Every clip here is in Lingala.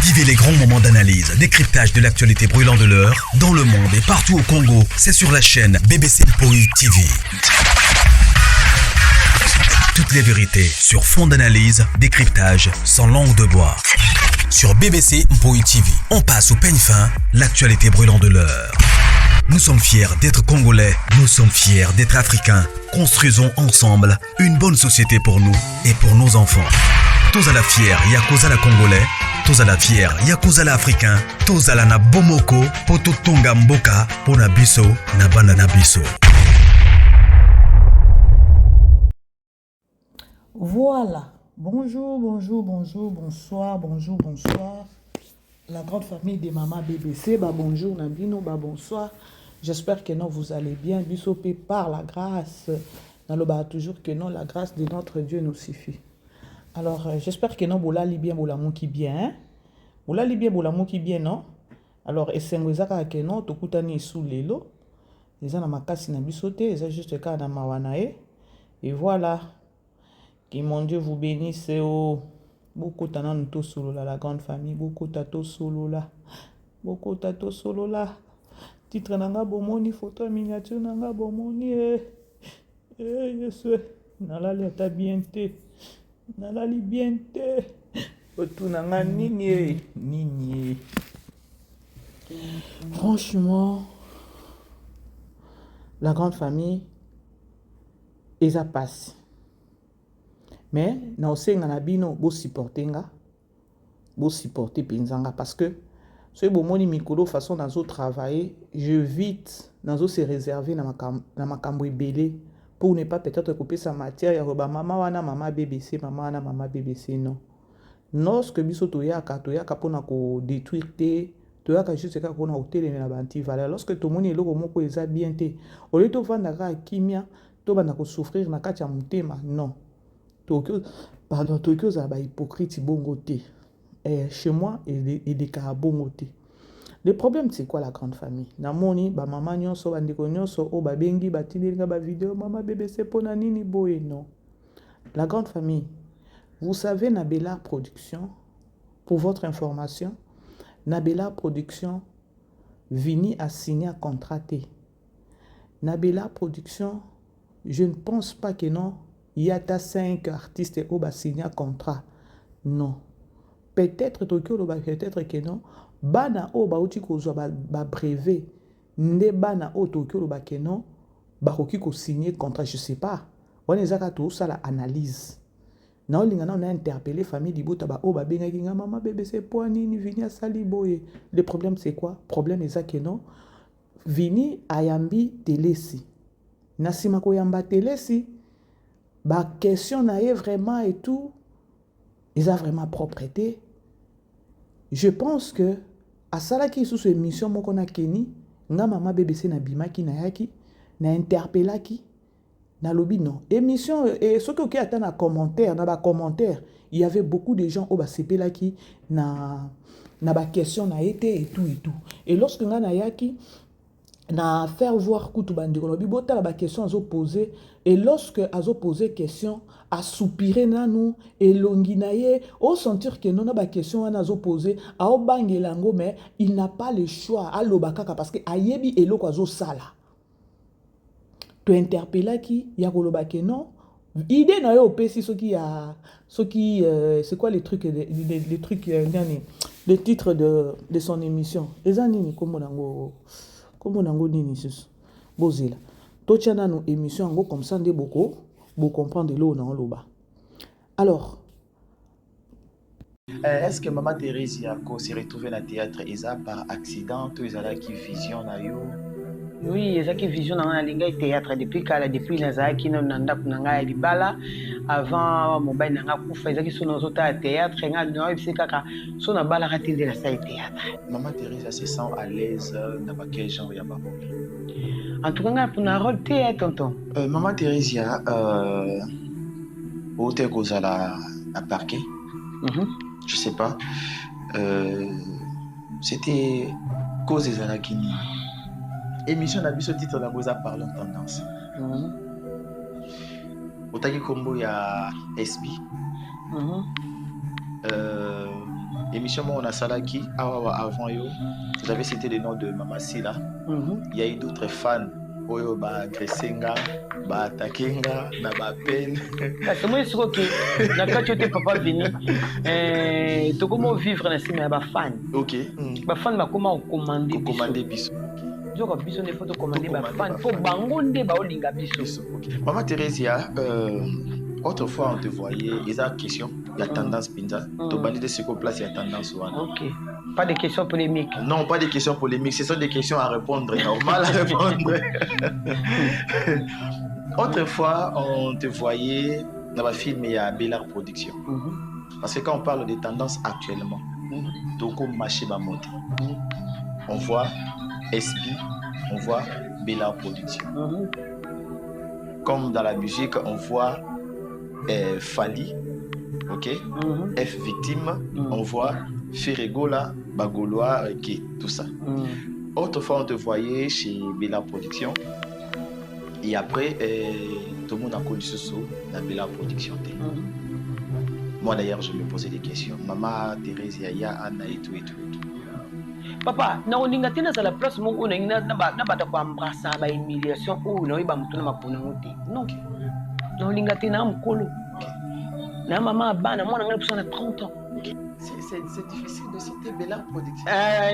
Vivez les grands moments d'analyse, décryptage de l'actualité brûlante de l'heure, dans le monde et partout au Congo. C'est sur la chaîne BBC Poi TV. Toutes les vérités sur fond d'analyse, décryptage, sans langue de bois. Sur BBC Mpoi TV, on passe au peigne fin l'actualité brûlante de l'heure. Nous sommes fiers d'être Congolais, nous sommes fiers d'être Africains. Construisons ensemble une bonne société pour nous et pour nos enfants. Tous à la fière, Yakoza la Congolais, tous à la fière, Yakoza la Africain, tous à la na Bomoko, poto tonga mboka, pona biso, na bana na biso. Voilà. Bonjour, bonjour, bonjour, bonsoir, bonjour, bonsoir. La grande famille des mamans BBC, bah bonjour Nabino, bah bonsoir. J'espère que non, vous allez bien. Biso pe par la grâce. Naloba toujours que non, la grâce de notre Dieu nous suffit. Alors, j'espère que non, bolali bien, bolamuki bien. Hein? Bolali bien, bolamuki bien, non? Alors, esengo eza kaka que non, tokutani esu lelo. Eza na makasi na biso te, eza juste kaka na mawa na ye. Et voilà. Que mon Dieu vous bénisse. Oh. Bokota nanu tosolola la grande famille. Bokota tosolola. Bokota tosolola. Titre na nga bomoni, photo ya miniature na nga bomoni. Eh. Eh, Yesu. Nalali ata bien te. Nalali bien te. Otuna nga nini eh? Nini eh? Franchement, la grande famille eza pasi. Mais na osenga na bino bosupporte nga, bosupporte mpenza nga parce que soki bomoni mikolo façon nazo travailler, je vite nazo se réserver na makambo ebele pour ne pas peut-être kopesa matière ya koba mama wana mama BBC, mama wana mama BBC, non. Lorsque biso toyaka, toyaka mpona kodétruire te, toyaka juste kaka mpona kotelemela ba antivaleur. Lorsque tomoni eloko moko eza bien te, au lieu tovanda kaka kimia, tobanda kosouffrir na kati ya motema, non. Pardon, tokoki ozala bahypocrite bongo te. Eh, chez moi elekaka bongo te. Le problème, c'est quoi, la grande famille? Namoni bamama nyonso, bandeko nyonso oyo babengi, batindeli nga bavideo, mama BBC mpona nini boye. Non, la grande famille, vous savez, na Bella Production, pour votre information, na Bella Production, Vini a signé un contrat te. Na Bella Production, je ne pense pas que non, il y a ta 5 artistes oyo basigné un contrat. Non, peut-être toki oloba peut-être que non, bana oyo bauti kozwa babrevet nde bana oyo tokoki oloba ke non, bakoki kosigne contrat. Je sais pas, wana eza kaka tozosala analyse. Naolinga nano na interpeller famille libota, baoyo babengaki nga mama BBC po nini Vini asali boye. Le problème, c'est quoi? Problème eza ke non, Vini ayambi Telesi. Na nsima koyamba Telesi, baquestion na ye vraiment et tout eza vraiment propre te. Je pense que asalaki lisusu émission moko na Keni. Nga mama BBC nabimaki, nayaki na interpellaki, nalobi non, émission e soki okei ata na commentaire, na bacommentaire, il y avait beaucoup de gens oyo basepelaki na baquestion na ye te et tout et tout. Et lorsque nga nayaki na faire voir kutu bandeko, lobi botala baquestion azopose. Et lorsque azopose question, asoupire nanu, elongi na ye osentir ke non, na baquestion wana azopose aobangela yango, mais il n'a pas le choix, aloba kaka parce que ayebi eloko azosala. Tointerpellaki ya koloba ke non, idée na yo opesi soki ya soki c'est quoi les trucs, les trucs nani, le titre de son émission eza nini? Kombo nango, kombo nango nini susu? Bozela, totia nanu émission yango, comme ça nde boko bocomprendre eloko na oloba. Alors, Est-ce que Maman Thérésia se retrouver na théâtre eza par accident to ezalaki vision na yo? Oui, ezalaki vision na ngai. Nalingai théâtre depuis kala, depuis nazalaki nano na ndako na ngai ya libala, avant mobali na ngai akufa. Ezalaki so nazotala théâtre, ngai nayebisi kaka so nabalaka te nde nasali théâtre. Maman Thérésia se sent à l'aise na ba quel genre ya barôle? En tout cas, ngai mpona rôle te, ya tonton. Maman Thérésia, ote kozala na parquet, je sais pas, c'était cause ezalaki nini? Émission na biso, titre nango eza Parlons Tendance. Otaki nkombo ya SB. Émission moko nasalaki awa avant yo, j'avais cité le nom de Mama Sila. Il y a eu d'autres fans oyo baagresse nga, baattaque nga na bapeine. Kasi omoni sikoyo ke na kati yo te, papa Vini, eh, tokoma ovivre na nsima ya bafan. Bafan bakoma kokomande. Kokomande biso. Nzoka biso nde fo tokomande bafan, mpo bango nde baolinga biso. Okay. Mama Theresia, autrefois on te voyait, eza question ya tendance mpenza. Tobandi te sikoyo place ya tendance wana. Ok. Pas de questions polémiques. Non, pas de questions polémiques. Ce sont des questions à répondre, normal à répondre. Autrefois, on te voyait dans le film, il y a Bellard Production. Parce que quand on parle de tendance actuellement, Toko Maché Bamote, on voit SP, on voit Bellard Production. Comme dans la musique, on voit Fally, ok, F Victime, on voit Ferre Gola, Bagolois, ok, tout ça. Autrefois, on te voyait chez Bella Production. Et après, tout le monde a connu ce saut, la Bella Production. Moi d'ailleurs, je me posais des questions. Maman Thérèse, Yaya, Anna et tout, et tout, et tout. Papa, nakolinga te nazala place moko oyo nalingi nabanda koembrasa bahumiliation oyo naoyeba motu na makolo nango te. Non, nakolinga te. Naa mokolo na mama ya bana, mwana ngai biso na 30 ans. C'est difficile de citer Bella Production.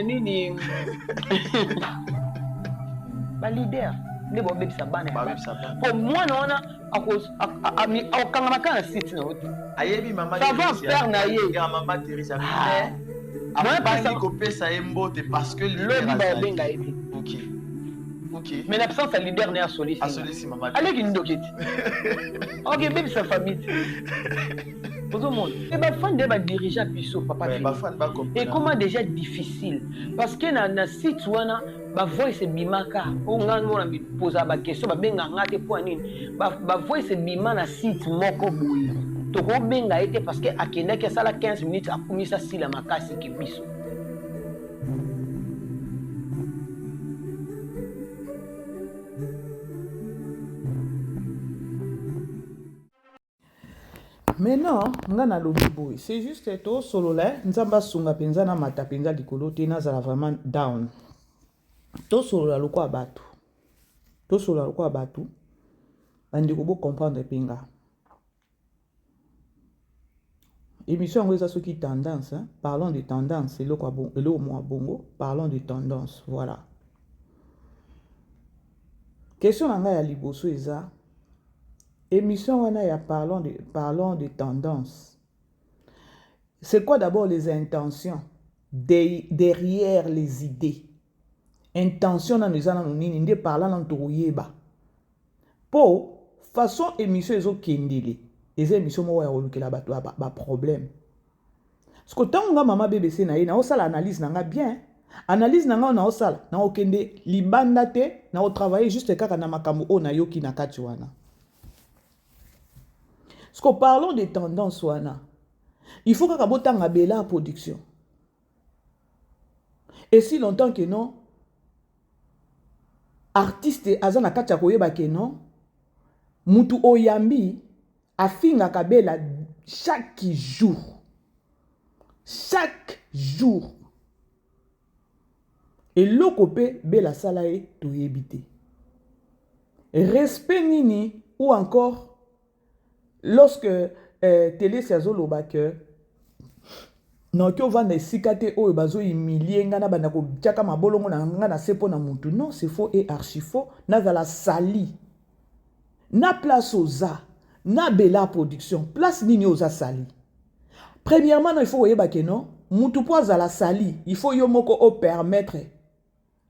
Nini, baleader nde babebisa bana ya Babebisa bana. Po mwana wana akokangama kaka na site na yo te. Ayebi mama Savoir faire na ye. Ya mama Thérèse. Ah. Mais abandi kopesa ye mbote parce que leader lobi azali. Babenga ye te. Mais na absence ya leader ne asolisi. Asolisi mama. Aleki ndoki te, okebebisa famille te. Ozomona e bafan nde badirige biso, papa. Ouais, Fini. Bafan bacomprendre. Ekoma déjà difficile parce que na site wana bavoice ebimaka oyo ngai mona mipoza baquestion, babenga nga te mpo ya nini. Bavoice ebima na site moko boye, tokobenga ye te parce que akendaki asala 15 minutes, akumisa Sila makasi ke biso. Maintenant nga nalobi boye, c'est juste tosolola. Nzambe asunga mpenza, namata mpenza likolo te, nazala vraiment down. Tosolola lokola bato, tosolola lokola bato. Bandeko, bocomprendre mpe nga. Émission yango eza soki tendance, hein? Parlons de tendance, eloko eloko mwa bongo, parlons de tendance, voilà. Question na ngai ya liboso eza émission wana ya parlons de tendance, c'est quoi d'abord les intentions derrière les idées? Intention nano eza nano nini? Nde parla nano, tokoyeba. Mpo façon émission ezokendele, eza émission moko ya kolukela bato baproblème. Parce que ntango nga mama BBC na ye naosala analyse na nga bien, analyse na nga oyo naosala, naokende libanda te, naotravaille juste kaka na makambo oyo nayoki na kati wana. Parce que parlons de tendance wana, il faut kaka botanga Bela Production et si longtemps que non artiste aza na kati ya koyeba ke non, mutu oyambi afingaka Bela chaque jour, chaque jour. Eloko mpe Bela asala ye, toyebi te. Respect nini? Ou encore lorsque Telesi azoloba ke noki ovanda esika te oyo bazohumilie ngai, nabanda kotiaka mabolongo na ngai na se mpo na mutu, non, c'est faux et archi faux. Nazala sali na place oza na Bela Production, place nini oza sali? Premièrement, non, il faut koyeba ke non, mutu mpo azala sali, il faut yo moko opermettre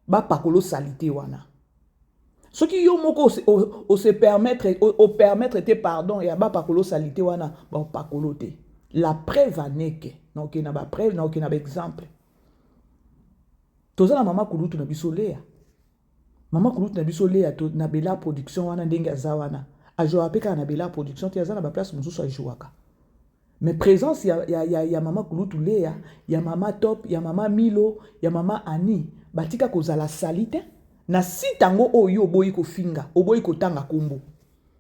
bapakola osali te wana. Soki yo moko ose permettre, opermettre te, pardon, ya bapakola osali te wana, baopakolo te. La preuve aneke naokende na bapreuve, naokende na baexemple. Toza na mama kulutu na biso Lea, mama kulutu na biso Lea na Bela Production wana. Ndenge aza wana, ajouaka mpe kaka na Bela Production te, aza na baplace mosusu ajouaka. Mais présence ya mama kulutu Lea, ya mama Top, ya mama Milo, ya mama Ani, batika kozala sali te na site yango oyo oboyi kofinga, oboyi kotanga nkombo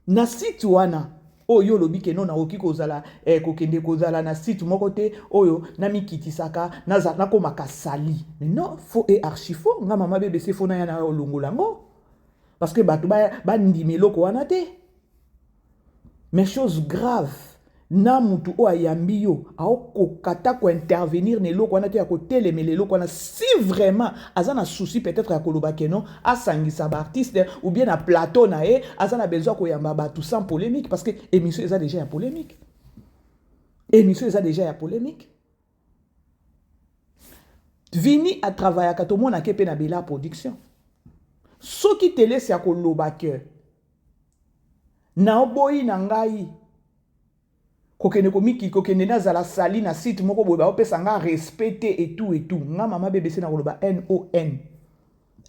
na site wana. Oyo yo olobi ke non nakoki kozala eh, kokende kozala na site moko te oyo namikitisaka nakomaka sali. Mais non, faux et archi faux. Nga mama BBC fo naya na olongola yango. Parce que bato bandima eloko wana te. Mais chose grave, na mutu oyo ayambi yo aokoka ata kointervenir na eloko wana te ya kotelemela eloko wana si vraiment aza na souci peut-être ya koloba ke non asangisa baartiste ou bien na plateau na ye aza na besoin koyamba bato sans polémique parce que émission eza déjà ya polémique, émission eza déjà ya polémique. Vini atravayaka tomonake mpe na Bela Production. Soki telesi ya koloba ke naoboyi na ngai kokende komiki kokende nazala sali na site moko boye baopesa nga respect te etu etu, nga mama BBC na koloba non.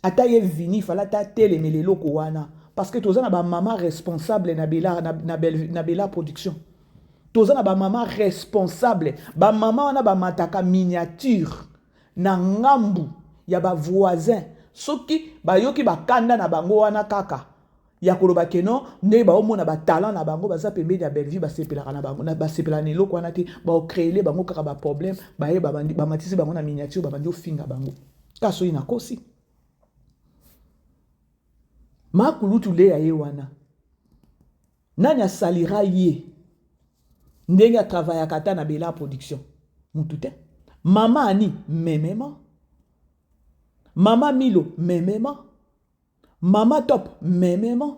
Ata ye Vini fala ata atelemela eloko wana parce que toza na bamama responsable na Bela, na Bela Production. Toza na bamama responsable, bamama wana bamataka miniature na ngambu ya bavoisin. Soki bayoki bakanda na bango wana kaka ya koloba ke non, ndenge baomona batalent na bango baza pembeni ya Bellevue, basepelaka na bango, basepelaka na eloko wana te, baocréele bango kaka baproblème, baye bamatisi bango na miniature, babandi ofinga bango. Ka soki nakosi, makulutu leya ye wana nani asalira ye ndenge atravayaka ata na Bela Production? Mutu te. Mama Ani memema, mama Milo memema, mama Top memema,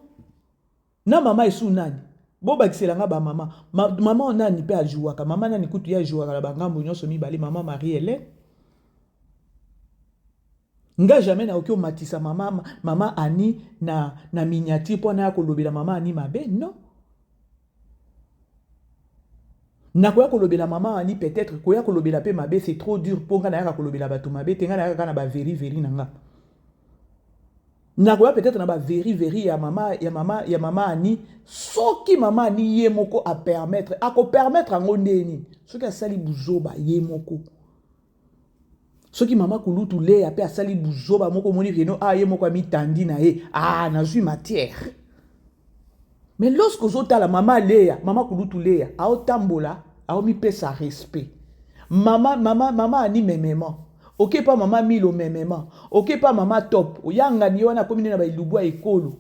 na mama esu nani bobakisela nga bamama ma, mama nani mpe ajouaka, mama nani kutu ye ajouaka na bangambo nyonso mibale, mama Marie Hélène. Nga jamais nakoki omatisa mama Ani na miniature mpo naya kolobela mama Ani mabe, non. Nakoya kolobela mama Ani peut-être koya kolobela mpe mabe c'est trop dur, mpo nga nayaka kolobela bato mabe te, nga nayaka kaka na baveri veri na nga. Nakoya peut-être na baveri veri ya mama Ani soki mama Ani ye moko apermettre, akopermettre yango nde nini soki asali buzoba ye moko. Soki mama kulutu Leya mpe asali buzoba moko, omoni keno a ye moko amitandi na ye, a nazwi matière. Mais lorsque ozotala mama Leya, mama kulutu Leya aotambola, aomipesa respect, mama Ani memema, oke pa mama Milo memema, oke pa mama Top oyangani ye wana akomi nde na bailubu ya ekolo.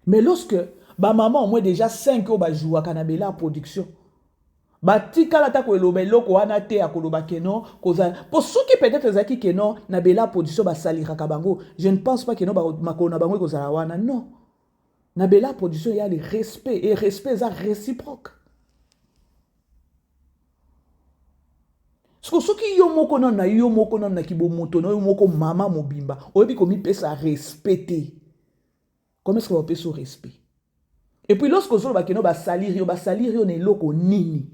Mais lorsque bamama au moins déjà 5 oyo bajouaka na Bela Production batikala ata koeloba eloko wana te ya koloba ke non kozala, mpo soki peut-être ezalaki ke non na Bela Production basaliraka bango, je ne pense pas ke non makolo na bango ekozala wana. Non, na Bela Production ya le respect, et respect eza réciproque. Siko soki yo moko nano na yo moko nano na kibomoto na yo moko mama mobimba oyebi komipesa respect te, comment est-ce que bapesa yo respect? Et puis lorsque ozoloba keno basaliri yo, basaliri yo na eloko nini?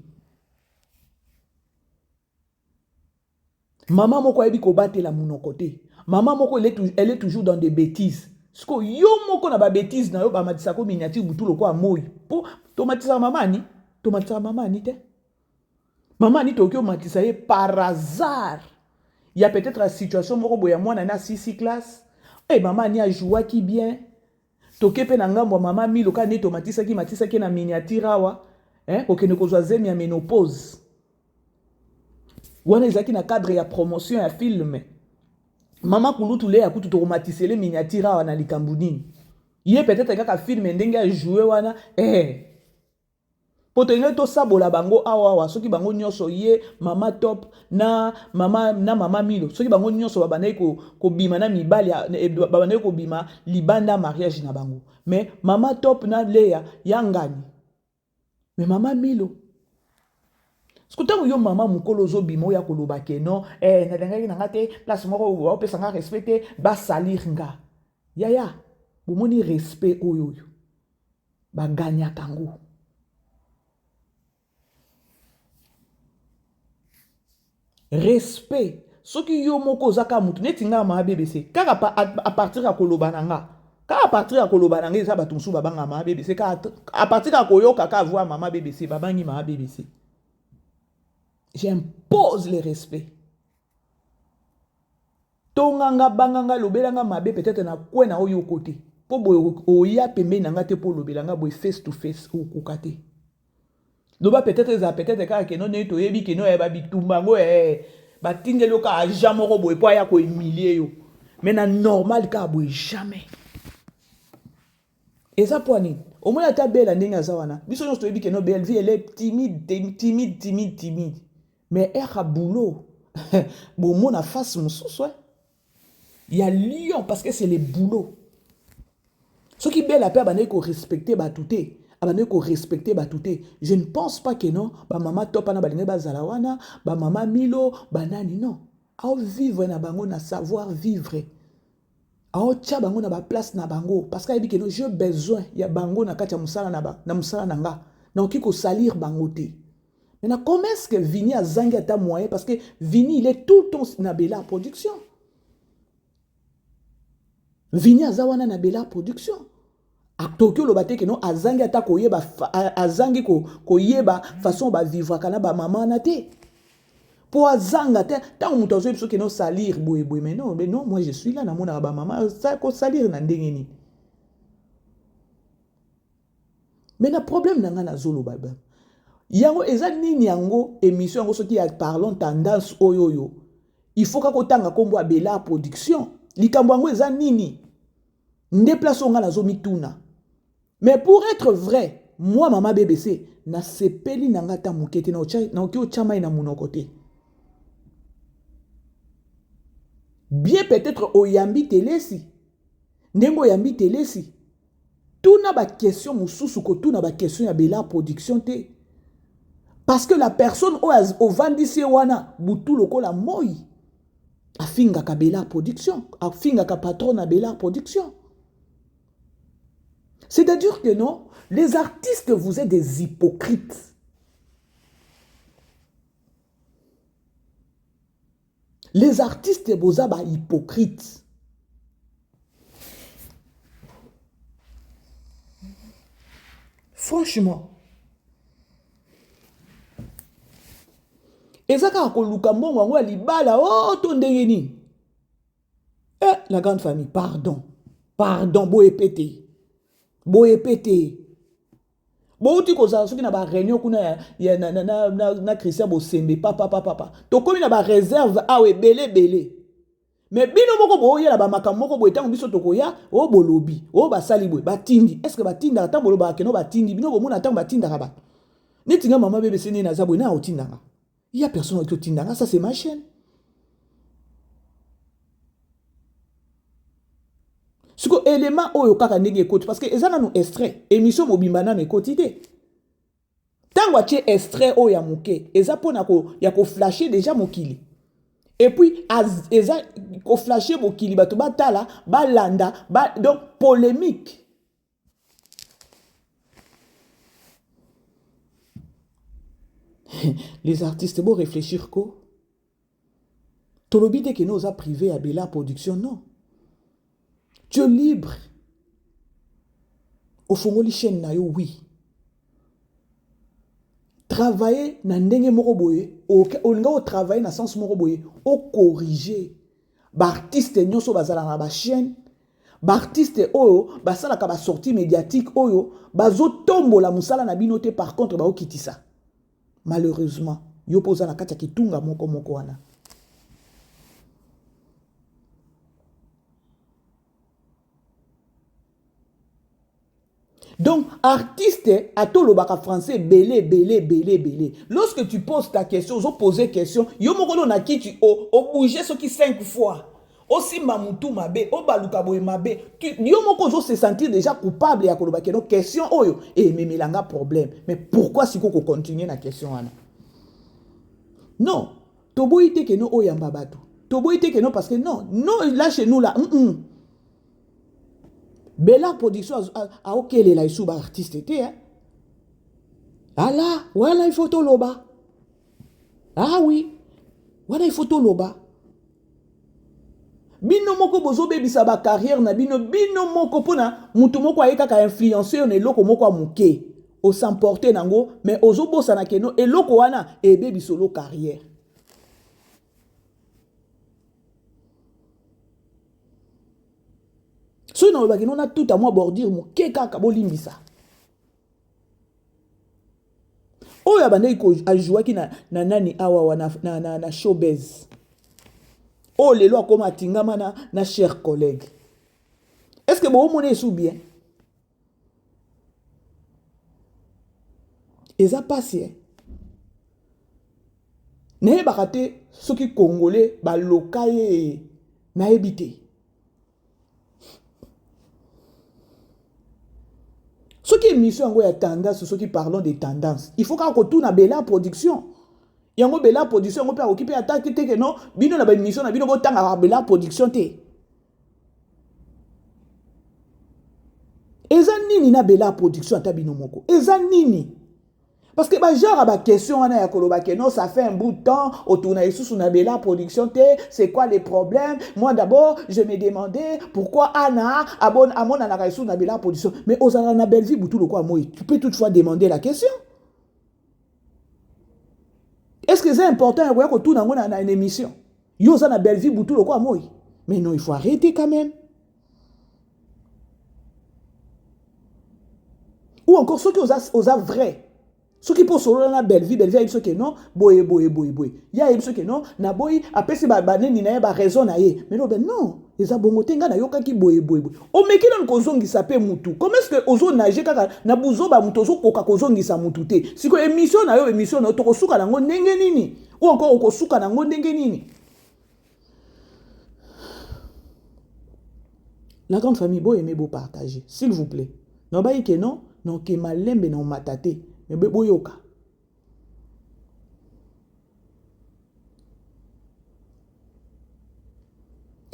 Mama moko ayebi kobatela monoko te, mama moko elle est toujours dans des bêtises. Siko yo moko na babêtise na yo bamatisaka miniature butu lokola moi, mpo tomatisaka mama Ani, tomatisaka mama Ani te. Mama Ani tokoki omatisa ye par hasard ya peut-être ya situation moko boye ya mwana na sisi classe e mama Ani ajouaki bien. Toke mpe na ngambo ya mama Milo kaka nde tomatisaki matisaki na miniature awa, eh, kokende kozwa zemi ya ménopause wana ezalaki na cadre ya promotion ya film. Mama kulutu Leya kutu tokomatisele miniature awa na likambo nini? Ye peut-être kaka film ndenge ajoue wana, eh. Po tolingi tosabola bango awa awa, soki bango nyonso ye mama Top na mama Milo, soki bango nyonso babandaki kobima na mibali, babandaki kobima libanda mariage na bango, mais mama Top na Leya ya ngani, mais mama Milo soki ntango yo mama mokolo ozobima oyo akoloba ke non, eh, nalingaki na nga te place moko baopesa nga respect te, basalir nga. Yaya, bomoni respect oyo oyo baganyaka yango. Respect, soki yo moko oza kaka motu neti nga mama BBC, kaka à partir ya koloba na nga, kaka à partir ya koloba na nga, eza bato mosusu babanga mama BBC kaka à partir ya koyoka kaka voix mama BBC, babangi mama BBC. J'impose le respect. Tonganga, banganga, lobelanga mabe peut-être na kwe na oyo kote. Mpo boye oya pembeni na nga te mpo olobela nga boye face to face, okoka te. Loba peut-être ezala peut-être kaka keno ndenge toyebi keno ya ba bitumba yango eh batindeli yo kaka agent moko boye mpo aya ko humilier yo. Mais na normal kaka boye jamais. Eza mpo nini? Omoni ata Bella ndenge aza wana. Biso nyonso toyebi keno Bellevue elle est timide, timide, timide, timide. Mais heure ya boulot bomona face mosusu eh. Ya lion parce que c'est le boulot. Soki Bella pe abandaki ko respecter batu te, abandaki ko respecter batu te, je ne pense pas que non ba mama top wana balingaki bazala wana, ba mama Milo, ba nani non. Ao vivre na bango na savoir vivre. Aotia bango na ba place na bango parce que ayebi que non j'ai besoin ya bango na kati ya musala na ba na musala na nga. Nakoki ko salir bango te. Maintenant, comment est-ce que Vini azangi ata moyen parce que Vini il est tout le temps na Bella Production. Vini aza wana na Bella Production. Atoki oloba te que non azangi ata koyeba azangi ko, koyeba façon ba vivraka na ba mama na te. Po azanga te tango moto azoyebi soki no salir boye boye mais non mais non moi je suis là namonaka ba mama ko salir na ndenge nini. Mais na problème na nga nazoloba ba yango eza nini yango émission yango soki ya parlons tendance oyo oyo il faut kaka otanga kombo ya Bella production likambo yango eza nini nde place oyo nga nazomituna mais pour être vrai moi mama BBC nasepeli na nga ata moke te naoki otya mai na monoko te bien peut-être oyambi telesi ndenge oyambi telesi Tuna ba question mususu kotuna ba question ya Bella production te. Parce que la personne oyo ovandisi ye wana butu lokola moi afingaka Bella production, afingaka patron na Bella production. C'est-à-dire que non, les artistes vous êtes des hypocrites. Les artistes boza ba hypocrites. Franchement. Eza kaka koluka mbongo yango ya libala oh to ndenge nini? Eh, la grande famille, pardon. Pardon, boye pete. Boye pete. Bowuti kozala soki na ba reunion kuna ya, ya na, na, na, na, na Christian Bosembe papa papa papa. Tokomi na ba reserve awa ebele ebele. Mais bino moko boyela ba makambo moko boye ntango biso tokoya o bolobi o basali boye batindi. Est-ce que batindaka ntango bolobaka keno batindi bino bomona ntango batindaka bato. Neti nga mama BBC nde naza boye na otindanga. Il y a personne qui otindanga, ça c'est ma chaîne. Siko élément oyo kaka ndenge ekoti parce que eza nanu extrait, émission mobimba nanu ekoti te. Tango atie extrait oyo ya moke eza pona ko ya ko flasher déjà mokili. Et puis az, eza ko flasher mokili bato batala, balanda, ba, donc polémique. Les artistes bo réfléchir ko. Tolobi te que oza privé ya Bella production non. Tu es libre. Ofongoli chaîne na yo oui. Travailler na ndenge moko boye, olinga o travailler na sens moko boye, o corriger ba artistes nyonso bazalaka na ba chaîne, ba artistes oyo basalaka ba sorties médiatiques oyo bazotombola mosala na bino te par contre baokitisa. Malheureusement, yo mpe oza na kati ya kitunga moko moko wana. Donc, artiste, atolobaka français ebele, ebele, ebele, ebele. Lorsque tu poses ta question, ozo poser question, yo moko no na kiti o, o bouger soki 5 fois. Osimba mutu mabe, obaluka boye mabe. Tu, yo moko ozo se sentir déjà coupable ya koloba que no question oyo ememela nga problème. Mais pourquoi siko ko continuer na question wana? Non, toboyi te que no oyamba bato. Toboyi te que no parce que non, non là chez nous là, mm -mm. Bella production aokelela esu ba artiste te hein. Ala, wana il faut toloba. Ah oui, wana il faut toloba. Bino moko bozobebisa ba carrière na bino, bino moko pona mutu moko aye kaka influencer na eloko moko ya moke. O s'emporter nango, mais ozobosana que no eloko wana ebebisa lo carrière. Soki nalobaki no natuta mwa bordure moke kaka, bolimbisa. Oyo abandaki ajouaki na, na nani awawa na, na, na, na showbuzz. Oyo lelo akoma atingama na, na cher collègue. Est-ce que boomona esu bien? Eza pasi eh? Nayebaka te soki congolais baloka ye, nayebi te. Soki émission yango ya tendance, soki parlons de tendance, il faut kaka kotuna Bella Production. Yango Bella Production yango mpe akoki mpe ata te ke non, bino na ba émission na bino botangaka Bella Production te. Eza nini na Bella Production ata bino moko? Eza nini? Parce que ba genre ba question wana ya koloba que non, ça fait un bout de temps otourna lisusu na Bella Production te, c'est quoi les problèmes? Moi d'abord, je me demandais pourquoi Anna amonanaka lisusu na Bella Production. Mais ozalaka na Bellevue butu lokola moi, tu peux toutefois demander la question. Est-ce que c'est important ya koya kotuna yango na une émission? Yo oza na Bellevue butu lokola moi. Mais non, il faut arrêter quand même. Ou encore soki oza vrai, soki mpo osolola na Bellevue, Bellevue ayebi soki non, boye boye boye boye. Ye ayebi soki non, na boyi apesi ba nini na ye ba raison na ye. Mais non, ben non, eza bongo te, nga nayokaki boye boye boye. Omeki nanu kozongisa pe mutu. Comment est-ce que ozo nager kaka na buzoba mutu, ozokoka kozongisa mutu te? Siko émission na yo, émission na yo tokosuka nango ndenge nini? Ou encore okosuka nango ndenge nini? La grande famille, bo aimer, bo partager, s'il vous plaît. Non, ba que non, non ke malembe na matate, mais boyoka.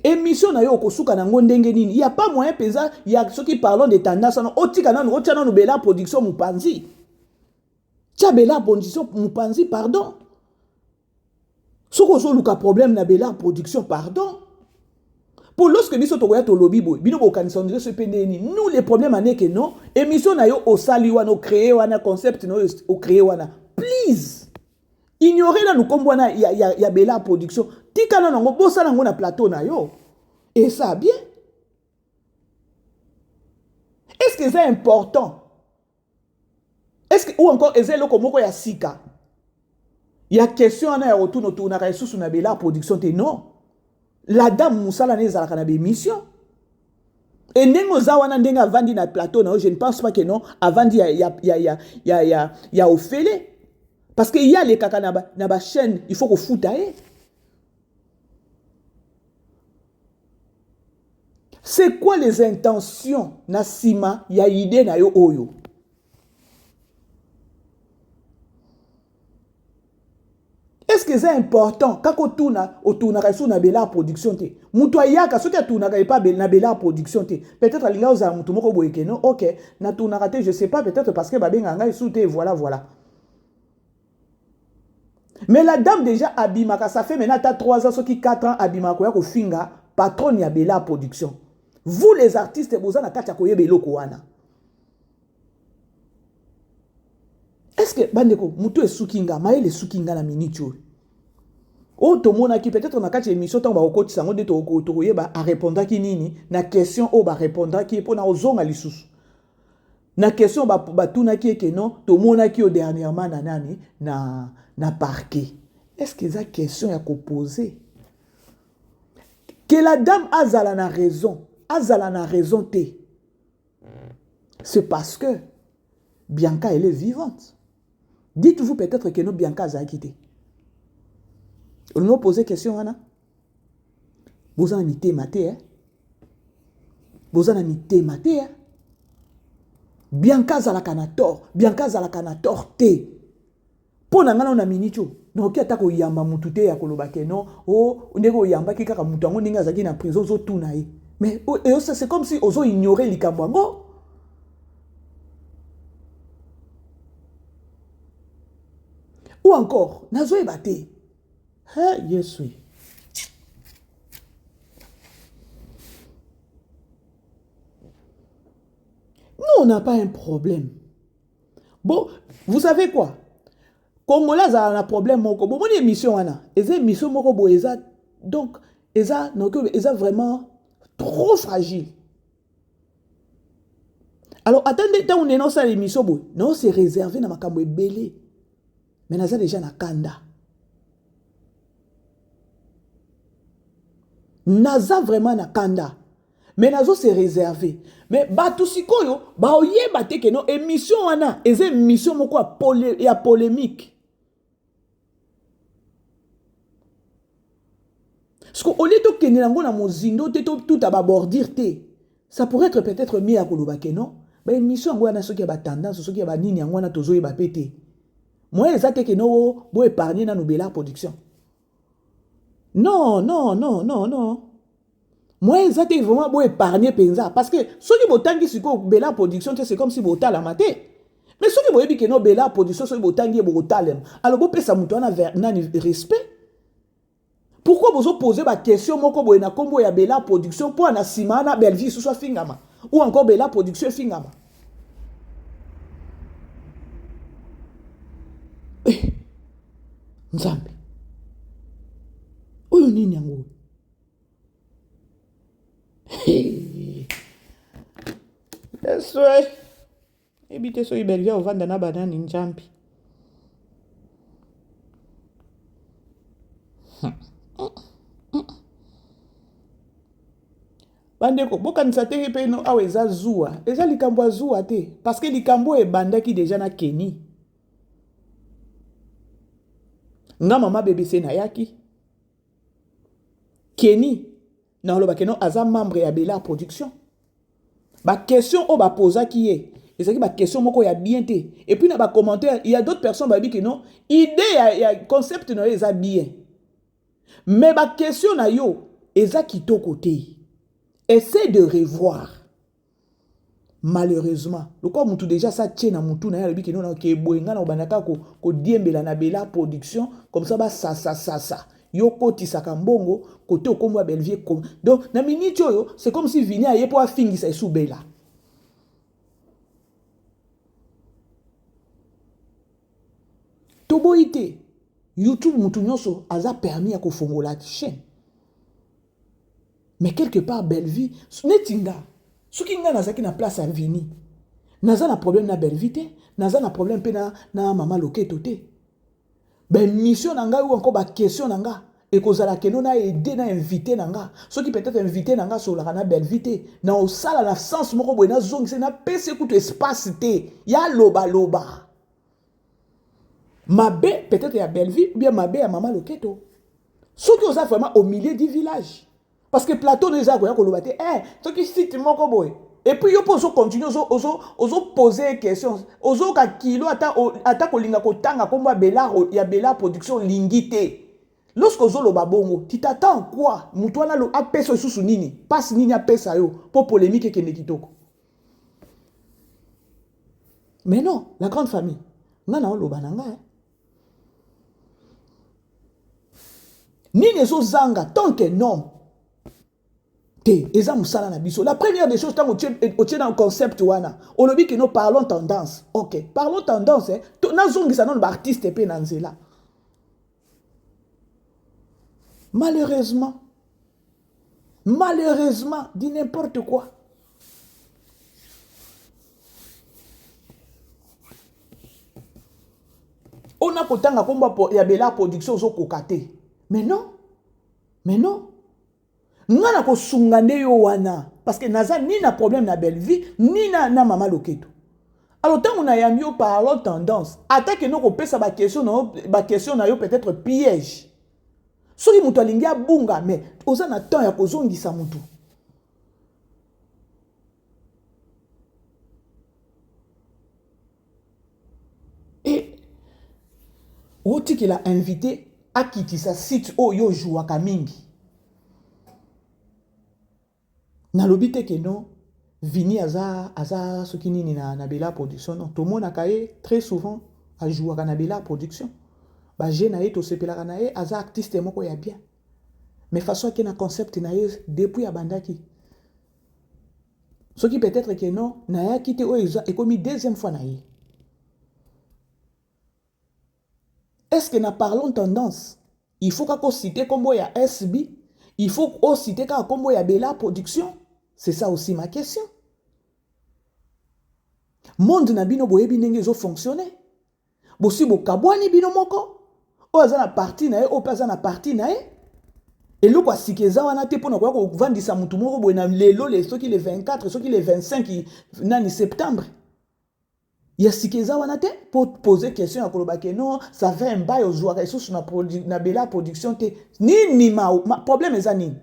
Émission na yo okosuka nango ndenge nini? Il y a pas moyen penza ya soki parlons de tendance non, otika nanu, otia nanu Bella Production mupanzi. Tia Bella Production mupanzi, pardon. Soki ozoluka problème na Bella Production, pardon. Pour lorsque biso tokoya tolobi boye, bino bokanisa on dirait ce pe ndenge nini? Nous les problèmes en est que non, émission na yo osali wana, o créer wana, concept na yo o créer wana. Please, ignorez nanu kombo wana ya Bella Production. Tika nanu yango, bosala yango na plateau na yo. Et ça bien. Est-ce que c'est important? Est-ce que, ou encore eza eloko moko ya sika? Ya question wana ya retour tournaka lisusu na Bella Production te, non. La dame musala na ezalaka na bémission. Et ndenge oza wana, ndenge avandi na plateau na yo, je ne pense pas que non, avandi ya ofele. Parce que ya le kaka na ba chaîne, il faut kofuta ye. C'est quoi les intentions na sima ya idée na yo oyo? Est-ce que c'est important kaka otuna, otunaka lisusu na Bella Production te? Mutu ayaka soki atunaka epa na Bella Production te, peut-être alinga ozala mutu moko boye ke non, ok, natunaka te, je sais pas, peut-être parce que babengaka ngai lisusu te, voilà, voilà. Mais la dame déjà abimaka, ça fait maintenant ata 3 ans, soki 4 ans abimaka koya kofinga patronne ya Bella Production. Vous les artistes boza na kati ya koyeba eloko wana. Est-ce que bandeko mutu esuki nga, mayele esuki nga na minute oyo? Oyo tomonaki peut-être na kati ya émission ntango bakokotisa yango nde tokoyeba arépondaki nini na question oyo barépondaki ye mpona ozonga lisusu. Na question batunaki ye ke non, tomonaki yo dernièrement na nani, na parquet. Est-ce que eza question ya koposer? Que la dame azala na raison, azala na raison te. C'est parce que Bianca, elle est vivante. Dites-vous peut-être que non, Bianca azalaki te. On nous pose question wana. Boza na mitema te, hein? Boza na mitema te, hein? Bianca azalaka na tort, Bianca azalaka na tort te. Mpo na nga na minute oyo, nakoki ata koyamba mutu te ya koloba ke non, oh, ndenge oyambaki kaka mutu yango ndenge azalaki na prison, ozotuna ye. Mais, oh, et ça, c'est comme si ozo ignorer likambo yango. Ou encore, nazoyeba te. Hein, Yesu. Nous, on n'a pas un problème. Bon, vous savez quoi? Congolais a un problème moko. Bon, mon émission wana, eza émission moko bo eza donc eza donc eza vraiment trop fragile. Alors ata nde ntango nde naosala émission boye naose réserve na makambo ebele mais naza deja na kanda naza vraiment na kanda mais nazo se réserve mais bato sikoyo baoyeba te ke no émission wana eza émission moko ya, pole, ya polémique Siko au lieu tokende nango na mozindo te totuta ba bordure te ça pourrait être peut-être mieux ya koloba ke non ba émission yango wana soki ya ba tendance soki ya ba nini yango wana tozoyeba pe te moyen eza te ke no bo épargner nanu Bella production non non non non non moyen eza te vraiment bo épargner mpenza parce que soki botangi sikoyo Bella production te c'est comme si botalama te mais soki boyebi ke no Bella production soki botangi ye bokotalema alors bopesa moto wana nani respect Pourquoi bozo poser ba question moko boye na kombo ya Bella production po na sima na Bellevue susu afingama ou encore Bella production efingama? Eh, Nzambe. Oyo nini yango? Hey. Yesu. Yebi te soki Bellevue ovanda na banani njambi. Bandeko bokanisa te mpe no awa eza zuwa, eza likambo ya zuwa te parce que likambo oyo ebandaki deja na Kenny. Nga mama BBC nayaki Kenny naloba keno aza membre ya Bella Production. Ba question oyo ba posaki ye ezalaki ba question moko ya bien te. Et puis na ba commentaire, il y a d'autres personnes bayebi que non, idée ya, ya concept na yo eza bien. Mais ba question na yo eza kitoko te. Essaie de revoir. Malheureusement, lokola mutu déjà sa tie na mutu na ye alobi que non ke boye nga na kobanda kaka kodiembela na Bella Production comme ça ba sasa sasa. Yo kotisaka mbongo kote okombo ya Bellevue kom. Donc na minute oyo c'est comme si Vinny aye po afingisa esu Bella. Toboyi te. YouTube mutu nyonso aza permis ya kofongola chaîne. Mais quelque part Bellevue neti nga soki nga nazalaki na place ya Vinny naza na problème na Bellevue te, naza na problème pe na, na mama Loketo te. Ba émission na ngai ou encore ba question na nga ekozala keno na aider na invité na nga soki peut-être invité na nga asololaka na Bellevue te na osala na sens moko boye nazongisa napesi kutu espace te ya loba loba mabe peut-être ya Bellevue ou bien mabe ya mama Loketo soki oza vraiment au milieu du village parce que plateau no eza koya koloba te eh soki site moko boye et puis yo mpe ozo continue ozo ozo ozo poser question ozoyoka kilo ata ata kolinga kotanga nkombo ya Bella ya Bella production olingi te lorsque ozoloba bongo tu t'attends quoi moto wana apesa lisusu nini passe nini apesa yo mpo polémique ekende kitoko mais non la grande famille nga na oloba na nga eh. Nini ezozanga tant que non te eza mosala na biso la première des choses ntango otie na concept wana olobi ke no parlons tendance ok parlons tendance eh, nazongisa nano baartiste mpe na nzela malheureusement malheureusement dit n'importe quoi ona kotanga kombo ya Bella production ozokoka te mais non mais non nga na kosunga nde yo wana parce que naza ni na problème na Bellevue ni na, na mama Loketo alors ntango nayambi yo parlons tendance ata kende kopesa baquestion na yo baquestion na yo peut-être piège soki moto alingi abunga mais oza na temps ya kozongisa motu e otikela invité akitisa site oyo ojouaka mingi nalobi te ke non Vinny aza aza soki nini na, na Bella production non tomonaka ye très souvent ajouaka na Bella production ba jeu na ye tosepelaka na ye aza artiste moko ya bien mais façon ake na concept na ye depuis abandaki soki peut-être que non nayaki te oyo eza ekomi deuxième fois na ye est-ce que na parlons tendance il faut kaka ocite kombo ya SB il faut ocite kaka kombo ya Bella production c'est ça aussi ma question. Monde na bino boyebi ndenge ezo fonctionner. Bosi bokabwani bino moko. Oyo aza na parti na ye, oyo pe aza na parti na ye. Eloko ya sika eza wana te pona koya kovandisa mutu moko boye na lelo le soki le 24 soki le 25 nani septembre. Ya sika eza wana te po poser question ya koloba ke non ça fait un bail ozuaka lisusu na na Bella production te. Nini ma, ma problème eza nini?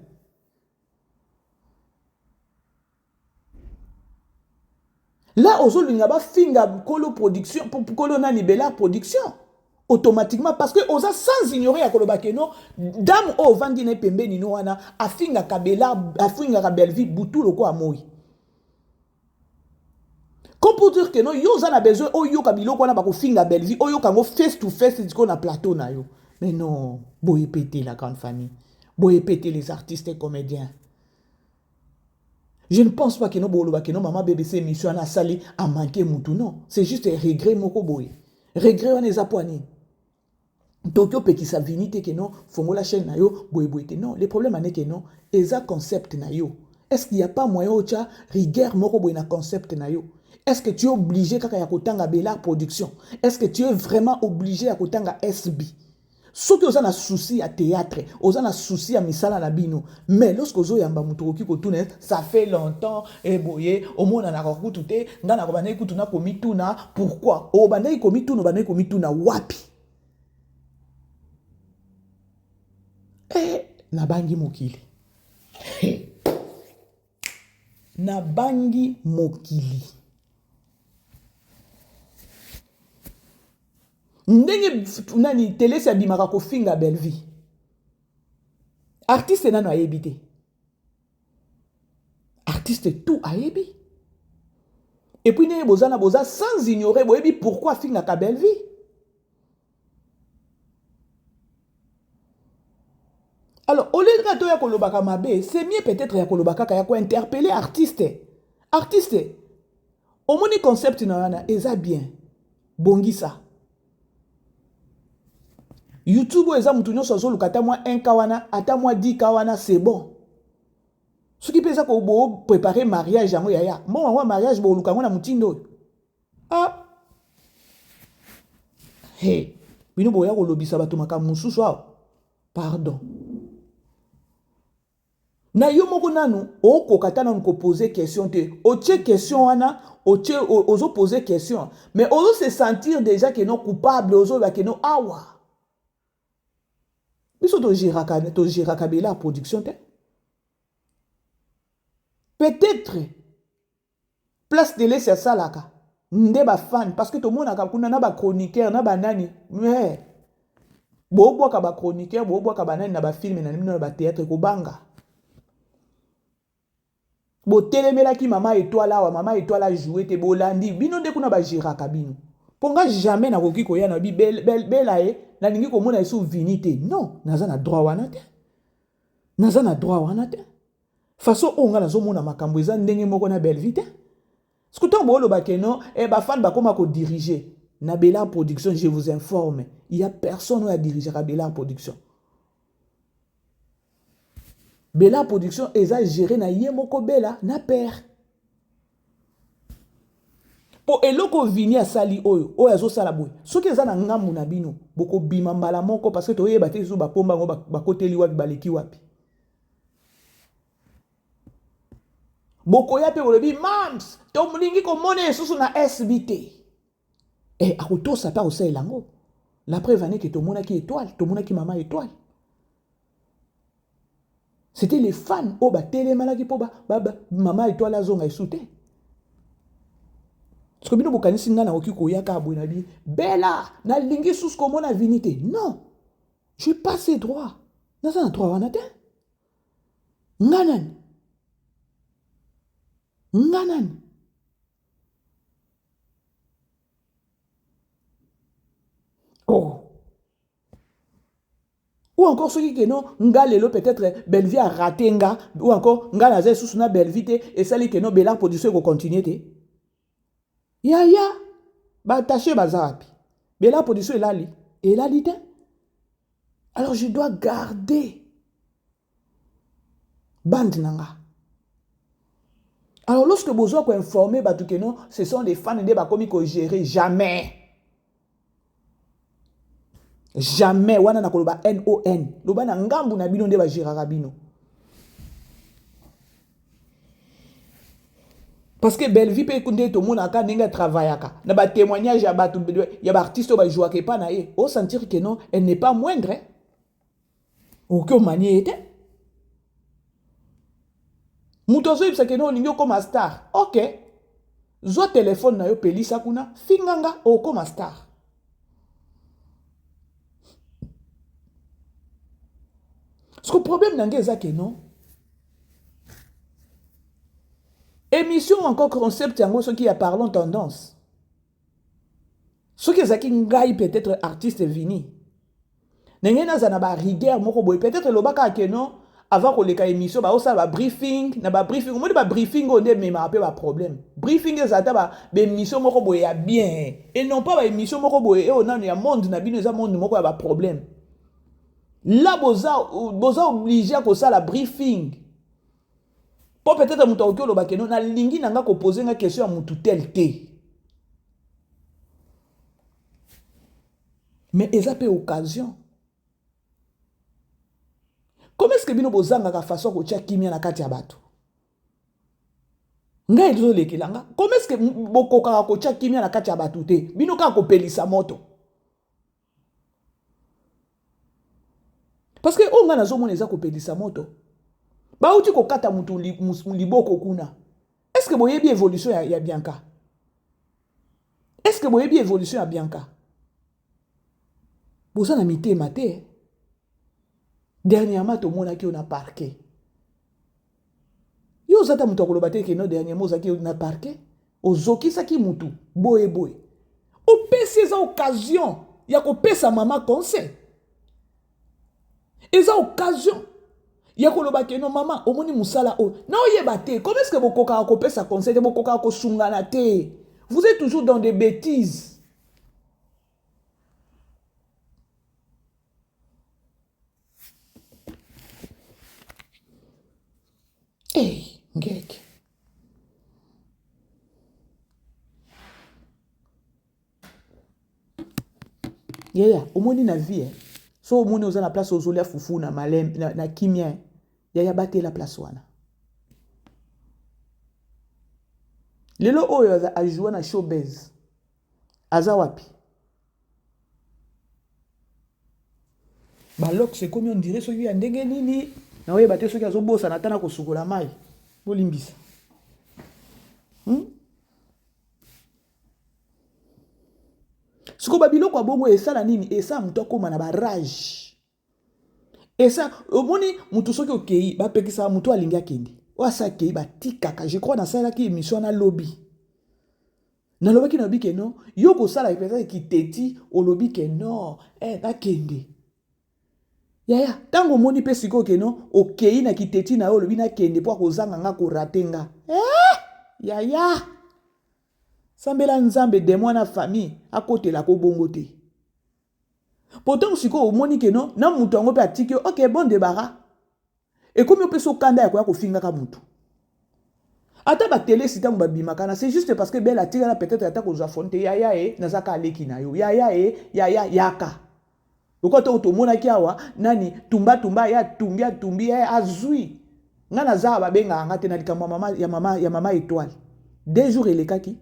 Là ozolinga bafinga kolo production kolo nani Bella production automatiquement parce que oza sans ignorer ya koloba ke non dame oyo ovandi na ye pembeni no wana afingaka Bella afingaka Bellevue butu lokola moi. Comme pour dire que non yo oza na besoin oyoka biloko wana bakofinga Bellevue oyoka yango face to face sikoyo na plateau na yo. Mais non, boye pete la grande famille. Boye pete les artistes et comédiens. Je ne pense pas que no boloba que no maman BBC émission wana asali a manquer mutu non. C'est juste un regret moko boye. Regret wana eza po nini? Toki opekisa Vini te que non fongola chaîne na yo boye boye te non. Le problème ane que non eza concept na yo. Est-ce qu'il y a pas moyen otia rigueur moko boye na concept na yo? Est-ce que tu es obligé kaka ya kotanga Bella production? Est-ce que tu es vraiment obligé ya kotanga SB? Soki oza na souci ya theatre, oza na souci ya misala na bino, mais lorsque ozo yamba mutu okoki kotuna ye, ça fait longtemps eh boye omonanaka kutu te, nga na bandaki kutu na komituna pourquoi? Obandaki komituna, obandaki komituna wapi? Eh, nabangi mokili. Nabangi mokili. Ndenge nani Telesi abimaka kofinga Bellevue. Artiste nano ayebi te. Artiste tout ayebi. Et puis ndenge boza na boza sans ignorer boyebi pourquoi afingaka Bellevue. Alors au lieu kaka toya kolobaka mabe, c'est mieux peut-être ya koloba kaka ya ko interpeller artiste. Artiste omoni concept na wana eza bien. Bongisa. YouTube oyo eza mutu nyonso azoluka ata mwa 1K wana, ata mwa 10K wana c'est bon. Soki pe eza ko bo préparer mariage yango yaya, mbongo yango ya mariage boluka yango na motindo oyo. Ah. Hey, bino boya kolobisa bato makambo mosusu awa. Pardon. Na yo moko nanu okoka ata nanu ko poser question te. Otie question wana, otie ozo poser question, mais ozo se sentir déjà que non coupable, ozo loba que non awa. Biso to geraka to geraka Bella production te. Peut-être Place Telesi asalaka nde ba fan parce que tomonaka kuna na ba chroniqueur na ba nani mais bobwaka ba chroniqueur bobwaka ba nani na ba film na bino na ba théâtre kobanga botelemelaki mama etoile awa mama etoile ajoue te bolandi bino nde kuna bagéraka bino mpo nga jamais nakoki koya na bi bela ye nalingi komona esu vini te non naza na droit wana te naza na droit wana te Façon oyo nga nazo mona makambo eza ndenge moko na Bellevue te. Siko tango boloba ke non, eh ba fan bakoma ko diriger na Bellard Production, je vous informe, il y a personne oyo a dirigeaka Bellard Production. Bellard Production eza géré na ye moko Bella na père. Po eloko Vinny asali oyo, oyo azosala boye, soki eza na ngambu na bino, bokobima mbala moko parce que toyeba te lisusu bapomba yango bakoteli wapi, baleki wapi. Bokoya pe bolobi mams tolingi komona lisusu na SB te. Eh, akotosa pe akosalela yango. La preuve en est que tomonaki étoile, tomonaki mama étoile. C'était les fans oyo batelemalaki mpo ba, ba, ba, mama étoile azonga esu te. Parce que bino bokanisi ngai nakoki koya kaka boye na bi Bella nalingi susu komona Vini te. Non, je passe droit. Naza na droit wana te. Nga nani? Nga nani? Oh. Ou encore soki que non nga lelo peut-être Bellevue a raté nga ou encore nga naza lisusu na Bellevue te esali que non Bella production eko continuer te. Yaya ba attaché baza wapi? Bella production elali elali te. Alors je dois garder bande na nga. Alors lorsque bozwa ko informer bato que non, ce sont les fans nde bakomi ko gérer, jamais. Jamais wana na koloba NON. Loba na ngambu na bino nde ba géraka bino. Parce que Bellevue pe nde tomonaka ndenge travaillaka na ba témoignage ya bato ya ba artistes oyo ba jouaka epa na ye, o sentir que non, elle n'est pas moindre. Hein? Okoki omanie ye te. Moto azoyebisa ke no olingi okoma star. Ok. Zwa telefone na yo pelisa kuna, finga nga okoma star. Parce que problème na ngai eza ke non. Émission encore concept yango soki ya parlons tendance. Soki ezalaki ngai peut-être artiste Vini. Ndenge naza na ba rigueur moko boye peut-être lobaka ke non avant koleka émission baosala ba briefing na ba briefing omoni ba briefing oyo nde ememaka mpe ba problème briefing eza ata ba émission moko boye ya bien et non pas ba émission moko boye oyo nanu ya monde na bino eza monde moko ya ba problème là boza boza obligé kosala briefing mpo peut-être moto akoki oloba ke non nalingi na nga kopose nga question ya motu tel te mais eza mpe occasion. Comment est-ce que bino bozangaka façon ya kotia kimia na kati ya bato? Ngai ezolekela nga. Comment est-ce que bokokaka kotia kimia na kati ya bato te? Bino kaka kopelisa moto. Parce que oyo ngai nazomona eza kopelisa moto. Bauti kokata mutu liboko kuna. Est-ce que boyebi évolution ya Bianca? Est-ce que boyebi évolution ya Bianca? Boza na mitema te. Dernièrement tomonaki yo na parquet. Yo oza ta moto akoloba te ke no dernièrement ozalaki na parquet, ozokisaki mutu boye boye. Opesi eza occasion ya kopesa mama conseil. Eza occasion ya koloba ke no mama omoni mosala oyo na oyeba te. Comment est-ce que bokokaka kopesa conseil te, bokokaka kosungana te? Vous êtes toujours dans des bêtises. Hey, ngeke. Yaya, omoni na vie, eh? So omoni oza na place ozolia fufu na malem, na kimia, eh? Yaya batela place wana. Lelo oyo aza ajoua na showbiz. Aza wapi? Balox ekomi on dirait soki ya ndenge nini, na oyeba te soki azobosana ata na kosukola mai. Bolimbisa. Sikoyo ba biloko ya bongo esala nini? Esala moto akoma na ba rage. Esa omoni moto soki okei bapekisaka moto alingi akende. Oyo asa akei batikaka. Je crois nasalaki émission na lobi. Nalobaki na lobi ke non, yo kosala peut-être kiteti olobi ke non, eh nakende. Yaya, tango omoni pe sikoyo ke non, okei na kiteti na yo olobi nakende po akozanga nga korate nga. Eh! Yaya! Sambela Nzambe demon na famille akotela ko bongo te. Pourtant sikoyo omoni ke non, na mutu yango pe atiki yo, ok bon debarras. Ekomi opesa okanda ya koya kofingaka mutu. Ata ba telesi tango babimaka na c'est juste parce que Belle atikala peut-être ata kozwa phone te yaya e naza ka leki na yo yaya e yaya yaka. Lokola tango tomonaki awa nani tumba tumba ya tumbi atumbi ya azui. Nga naza babengaka nga te na likambo ya mama ya mama ya mama étoile. 2 jours elekaki,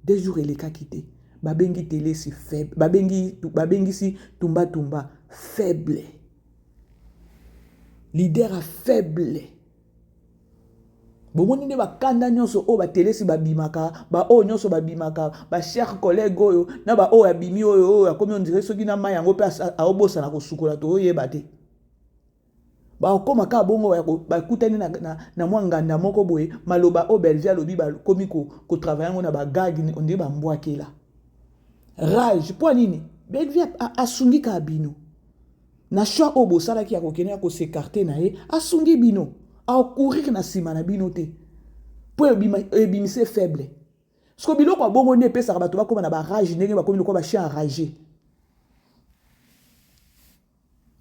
2 jours elekaki te. Babengi telesi faible, babengi babengisi tumba tumba faible. Leader a faible. Bomoni nde bakanda nyonso oyo batelesi babimaka, ba oyo nyonso babimaka, ba chers collègues oyo na ba oyo abimi oyo oyo akomi on dirait soki na mai yango mpe aobosana kosukola toyeba te. Bakokoma kaka bongo bakutani na mwa nganda moko boye, maloba oyo Bellevue alobi bakomi kotravaille yango na ba gag on dirait bambwakela. Rage mpo nini? Bellevue asungi kaka bino. Na choix oyo bosalaki ya kokende ya kosekarte na ye, asungi bino. Akourir na nsima na bino te. Mpo ebimise faible. Siko biloko ya bongo nde epesaka bato bakoma na ba rage ndenge bakomi lokola ba chien enragé.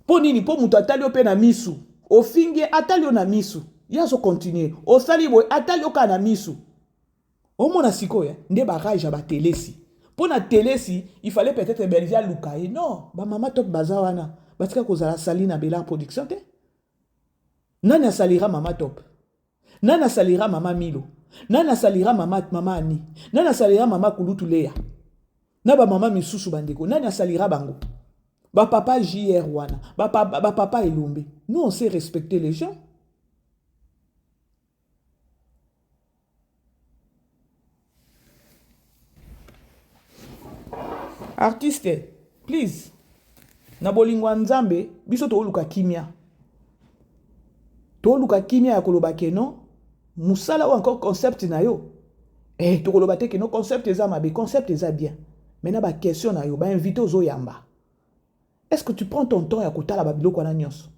Mpo nini? Mpo moto atali yo mpe na misu. Ofingi ye, atali yo na misu. Ye azo continuer. Osali boye, atali yo kaka na misu. Omona sikoyo eh, nde ba rage ya ba telesi. Mpo na telesi, il fallait peut-être Bellevue aluka ye. Non, ba mama top baza wana. Batika kozala sali na Bella production te. Nani asalira mama top? Nani asalira mama Milo? Nani asalira mama, mama Ani? Nani asalira mama Kulutu Lea? Na ba mama misusu bandeko, nani asalira bango? Ba papa JR wana, ba papa, ba papa Elombe. Nous on sait respecter les gens. Artiste, please. Na bolingo ya Nzambe, biso tooluka kimia. Tooluka kimia ya koloba ke non, musala oyo encore concept na yo. Eh, tokoloba te ke non concept eza mabe, concept eza bien. Mais na ba question na yo, ba invité ozoyamba. Est-ce que tu prends ton temps ya kotala ba biloko wana nyonso?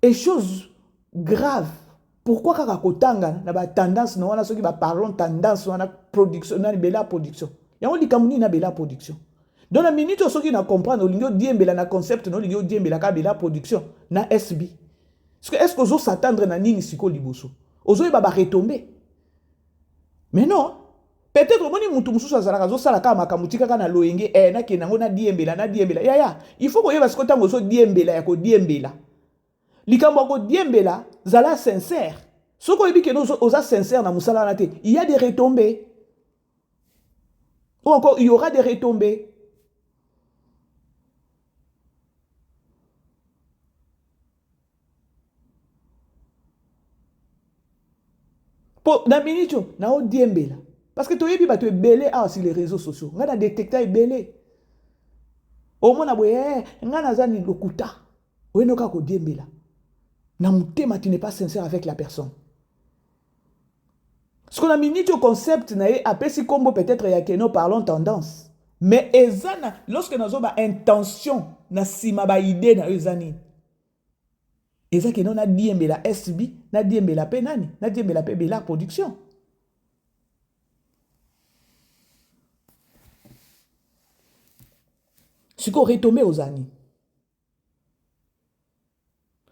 Et chose grave, pourquoi kaka kotanga na ba tendance na wana soki ba parlons tendance wana production nani bela production. Yango likambo nini na bela production? Donc na minute oyo soki na comprendre olingi odiembela na concept na olingi odiembela ka bela production na SB. Est-ce que ozo s'attendre na nini siko liboso? Ozoyeba ba retombées? Mais non, peut-être omoni mutu mosusu azalaka azosala kaka makambo tika kaka na loyenge eh, nakende yango nadiembela nadiembela yaya il faut koyeba sikoyo ntango ozodiembela ya kodiembela likambo ya kodiembela zala sincère soki oyebi kende oza sincère na mosala wana te il y a des retombées ou encore il y aura des retombées po na minute oyo naodiembela parce que toyebi bato ebele awa sur les réseaux sociaux ngai na detecta ebele omona boye eh, ngai naza ni lokuta oyeno kaka kodiembela na motema tu n'es pas sincère avec la personne siko na minute oyo concept na ye apesi kombo peut-être ya keno parlons tendance mais eza na lorsque nazoba intention na nsima ba idée na yo eza nini Eza que non nadiembela SB, nadiembela pe nani? Nadiembela pe Bella production. Sikoyo retombe oza nini?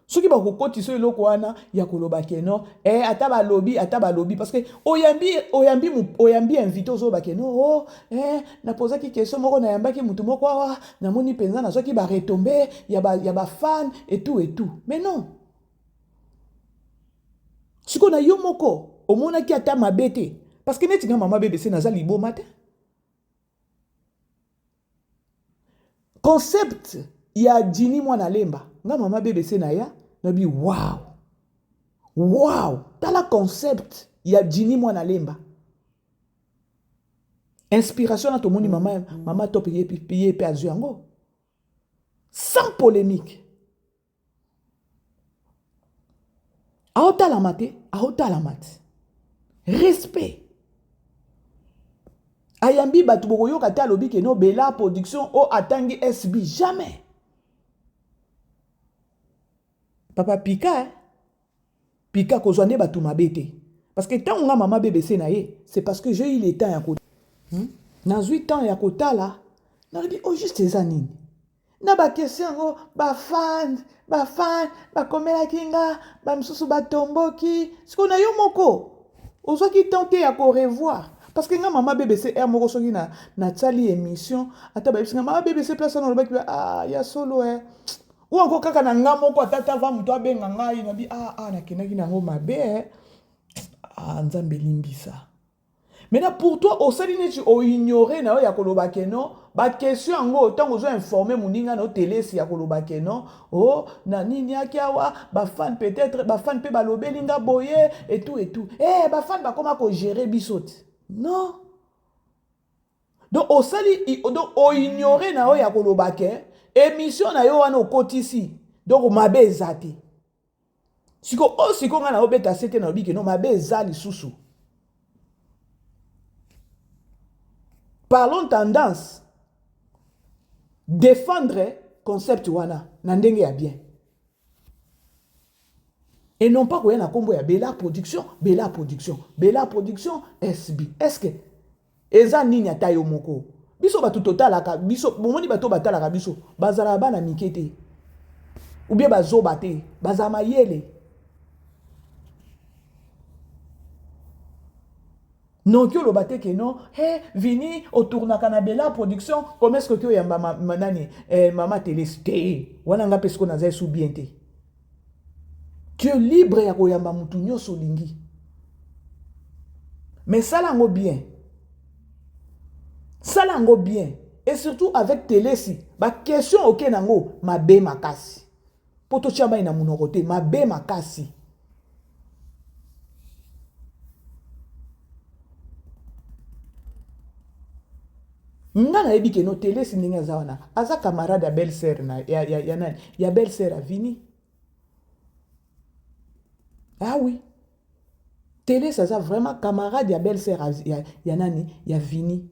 Soki bakokotisa eloko wana ya koloba ke non eh, ata balobi ata balobi parce que oyambi oyambi oyambi invité ozoloba ke non oh, eh, napozaki question moko nayambaki mutu moko awa namoni mpenza nazwaki ba retombe ya ba, ya ba fan et tout et tout mais non sikoyo na yo moko omonaki ata mabe te parce que neti nga mama bbc naza liboma te concept ya jini mwana lemba nga mama bbc na ya nabi wow wow tala concept ya jini mwana lemba Inspiration na tomoni mama mama top ye ye pe azwi yango sans polemique. Aotalama te, aotalama te. Respect. Ayambi bato bokoyoka te alobi ke no Bella production o atangi SB jamais. Papa Pika eh? Pika kozwa nde batu mabe te parce que tango nga mama BBC na ye c'est parce que j'ai eu le temps ya ko hmm? nazwi temps ya kotala nalobi au juste eza nini na ba question yango ba fan ba fan bakomelaki nga ba misusu batomboki sikoyo na yo moko ozwaki temps te ya ko revoir parce que nga mama BBC heure moko soki na natali émission ata bayebisi nga mama BBC place wana olobaki ah ya solo eh Ou encore kaka na nga moko ata ata va moto abenga ngai nabi ah ah nakendaki na yango mabe eh. Ah nzambe limbisa. Maintenant pour toi osali neti o ignorer na yo ya koloba ke non ba question yango ntango ozo informer moninga na yo telesi ya koloba ke non oh na nini yaki awa ba fan peut-être ba fan mpe balobeli nga boye et tout et tout eh ba fan bakoma ko gérer biso te non Donc osali donc o ignorer na yo ya koloba ke émission na yo wana okotisi donc mabe eza te. Siko o siko nga na obeta sete na obi ke non mabe eza lisusu. Parlons tendance. Défendre concept wana na ndenge ya bien. Et non pas koya na kombo ya Bella production, Bella production, Bella production SB. Est-ce que eza nini ata yo moko? Biso bato totalaka biso, bomoni bato batalaka biso, bazalaka bana mike te. Ou bien bazoba te, bazala mayele. Noki oloba te ke non, he Vini otournaka na Bella production, comment est-ce que oki oyamba ma, ma, nani eh, mama Telesi te. Wana nga pe siko naza esu bien te. Tu es libre ya koyamba mutu nyonso olingi. Mais sala yango bien. Sala yango bien. Et surtout avec Telesi, ba question oke nango mabe makasi. Po totia mai na munoko te, mabe makasi. Nga nayebi ke no Telesi ndenge aza wana aza camarade ya belle sœur na ya, ya, ya nani ya belle sœur ya Vini. Ah oui. Telesi aza vraiment camarade ya belle sœur ya, ya nani ya Vini.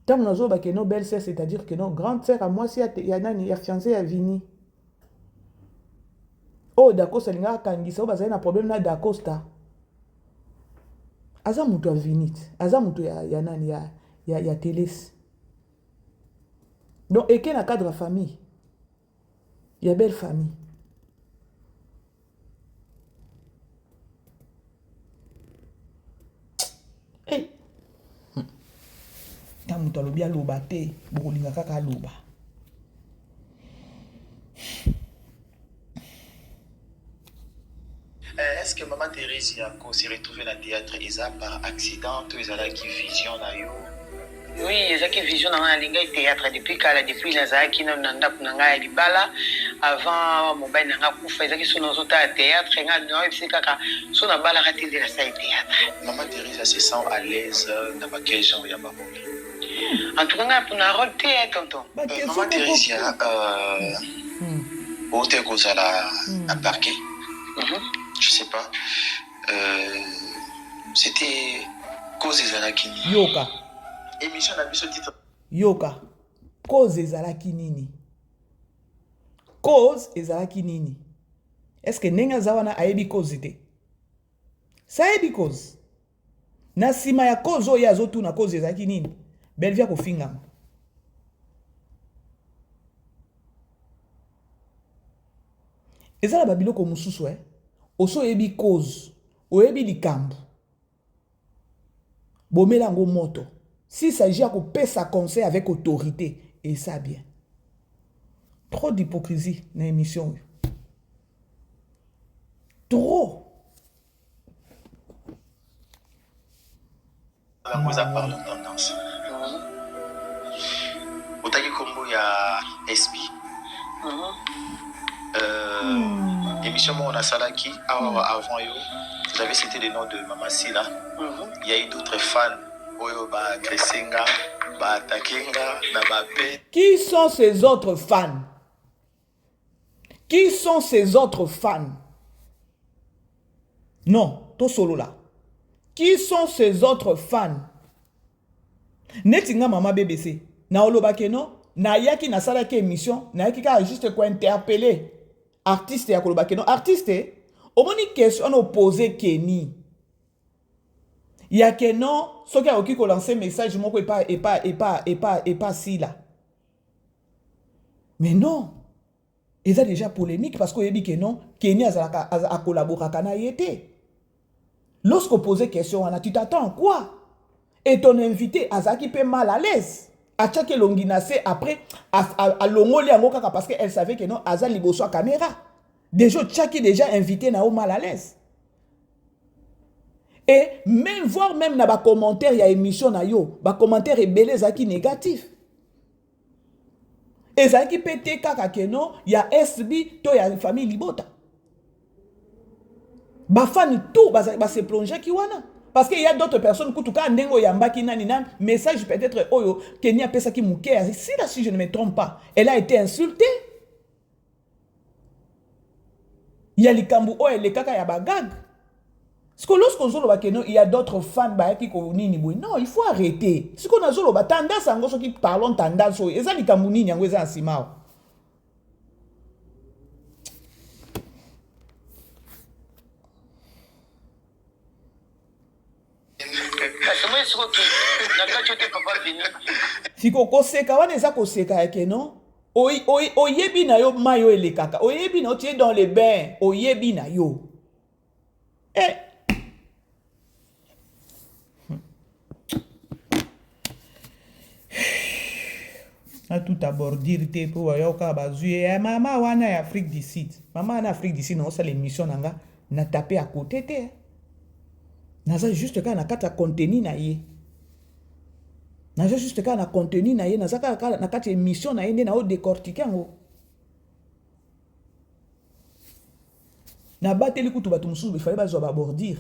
Ntango nazoloba ke no belle sœur c'est-à-dire que no grande sœur ya mwasi ya, ya nani ya fiancé ya Vini. Oyo Dacosta alingaka akangisa oyo bazali na problème na Dacosta. Aza moto ya Vini, aza moto ya, ya nani ya, ya, ya Telesi. Donc eke na cadre ya famille. Ya belle famille. Hey. Ntango moto alobi aloba te, bokolinga kaka aloba. Eh, est-ce que maman Theresia ko se retrouver na théâtre eza par accident to ezalaki vision na yo? Oui, ezalaki vision na ngai, nalingaki théâtre depuis kala, depuis nazalaki nanu na ndako na ngai ya libala avant mobali na ngai akufa, ezalaki soki nazotala théâtre ngai nayebisi kaka soki nabalaka te nde nasali théâtre. Maman Theresia se sent à l'aise na ba quel genre ya ba rôle? En tout cas ngai pona rôle te hein tonton. Ba question Maman moko Theresia euh, outi kozala na parquet. Je sais pas. C'était cause ezalaki nini? Yoka. Émission na biso titre. Yoka. Cause ezalaki nini? Cause ezalaki nini? Est-ce que ndenge aza wana ayebi cause te? Sa ayebi cause. Na sima ya cause oyo ye azotuna cause ezalaki nini? Bellevue akofingama. Eza na ba biloko mosusu eh. Osi oyebi cause, oyebi likambo. Bomela yango moto. S'il s'agit ya kopesa conseil avec autorité, eza bien. Trop d'hypocrisie na émission oyo. Trop. Yango eza pardon tendance. Otaki kombo ya SB. Euh, émission moko nasalaki awa avant yo, vous avez cité le nom de Mama Sila. Il y a eu d'autres fans oyo ba agressé nga, ba attaqué nga na ba pe. Qui sont ces autres fans? Qui sont ces autres fans? Non, tosolola. Qui sont ces autres fans? Neti nga mama BBC, na oloba ke non, nayaki nasalaki émission, nayaki kaka juste ko interpeller artiste ya koloba ke non, artiste, omoni question wana opose Kenny. Ya ke non, soki akoki ko lancer message moko epa epa epa epa epa Sila. Mais non, eza déjà polémique parce que oyebi que non, Kenny azalaka akolaboraka na ye te. Lorsque pose question wana, tu t'attends à quoi? Et ton invité azalaki pe mal à l'aise. Atiaki elongi na se après alongoli yango kaka parce que elle savait que non, aza liboso ya caméra. Déjà otiaki déjà invité na yo mal à l'aise. Et même voir même na ba commentaire ya émission na yo, ba commentaire ebele ezalaki négatif. Ezalaki pe te kaka ke non ya SB to ya famille libota. Ba fans tout ba, ba se plongeaki wana. Parce qu'il y a d'autres personnes kutu kaka ndenge oyambaki nani na message peut-être oyo Kenny apesaki moke ya Sila si je ne me trompe pas. Elle a été insultée. Ya likambo oyo elekaka ya ba gag. Siko lorsque ozoloba que non, il y a d'autres fans bayaki ko nini boye. Non, il faut arrêter. Siko nazoloba tendance yango soki parlons tendance oyo eza likambo nini yango eza na sima awa. Siko koseka wana eza koseka ya que non oyebi na yo mai oyo elekaka, oyebi na yo tu es dans le bain, oyebi na yo. Eh. Natuta bordure te mpo bayoka bazwi ye eh, mama wana ya Afrique du Sud. Mama wana Afrique du Sud naosala émission na nga na tape à côté te. Naza juste kaka na kati ya contenu na ye. Naza juste kaka na contenu na ye, naza kaka na kati ya émission na ye nde nao décortiquer yango. Nabateli kutu bato mosusu bifale bazwa ba bordure.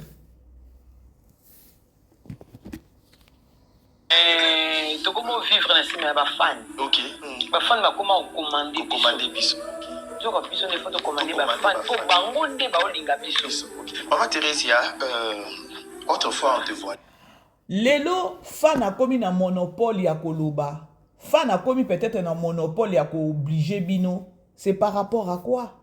Eh, tokomi vivre na nsima ya bafan okay. Bafan bakoma kokomande biso, biso. Nzoka biso nde fo tokomande bafan mpo bango nde baolinga biso. Okay. Mama Theresia, autrefois on te voit. Lelo fan akomi na monopole ya koloba, fan akomi peut-être na monopole ya ko obliger bino, c'est par rapport à quoi?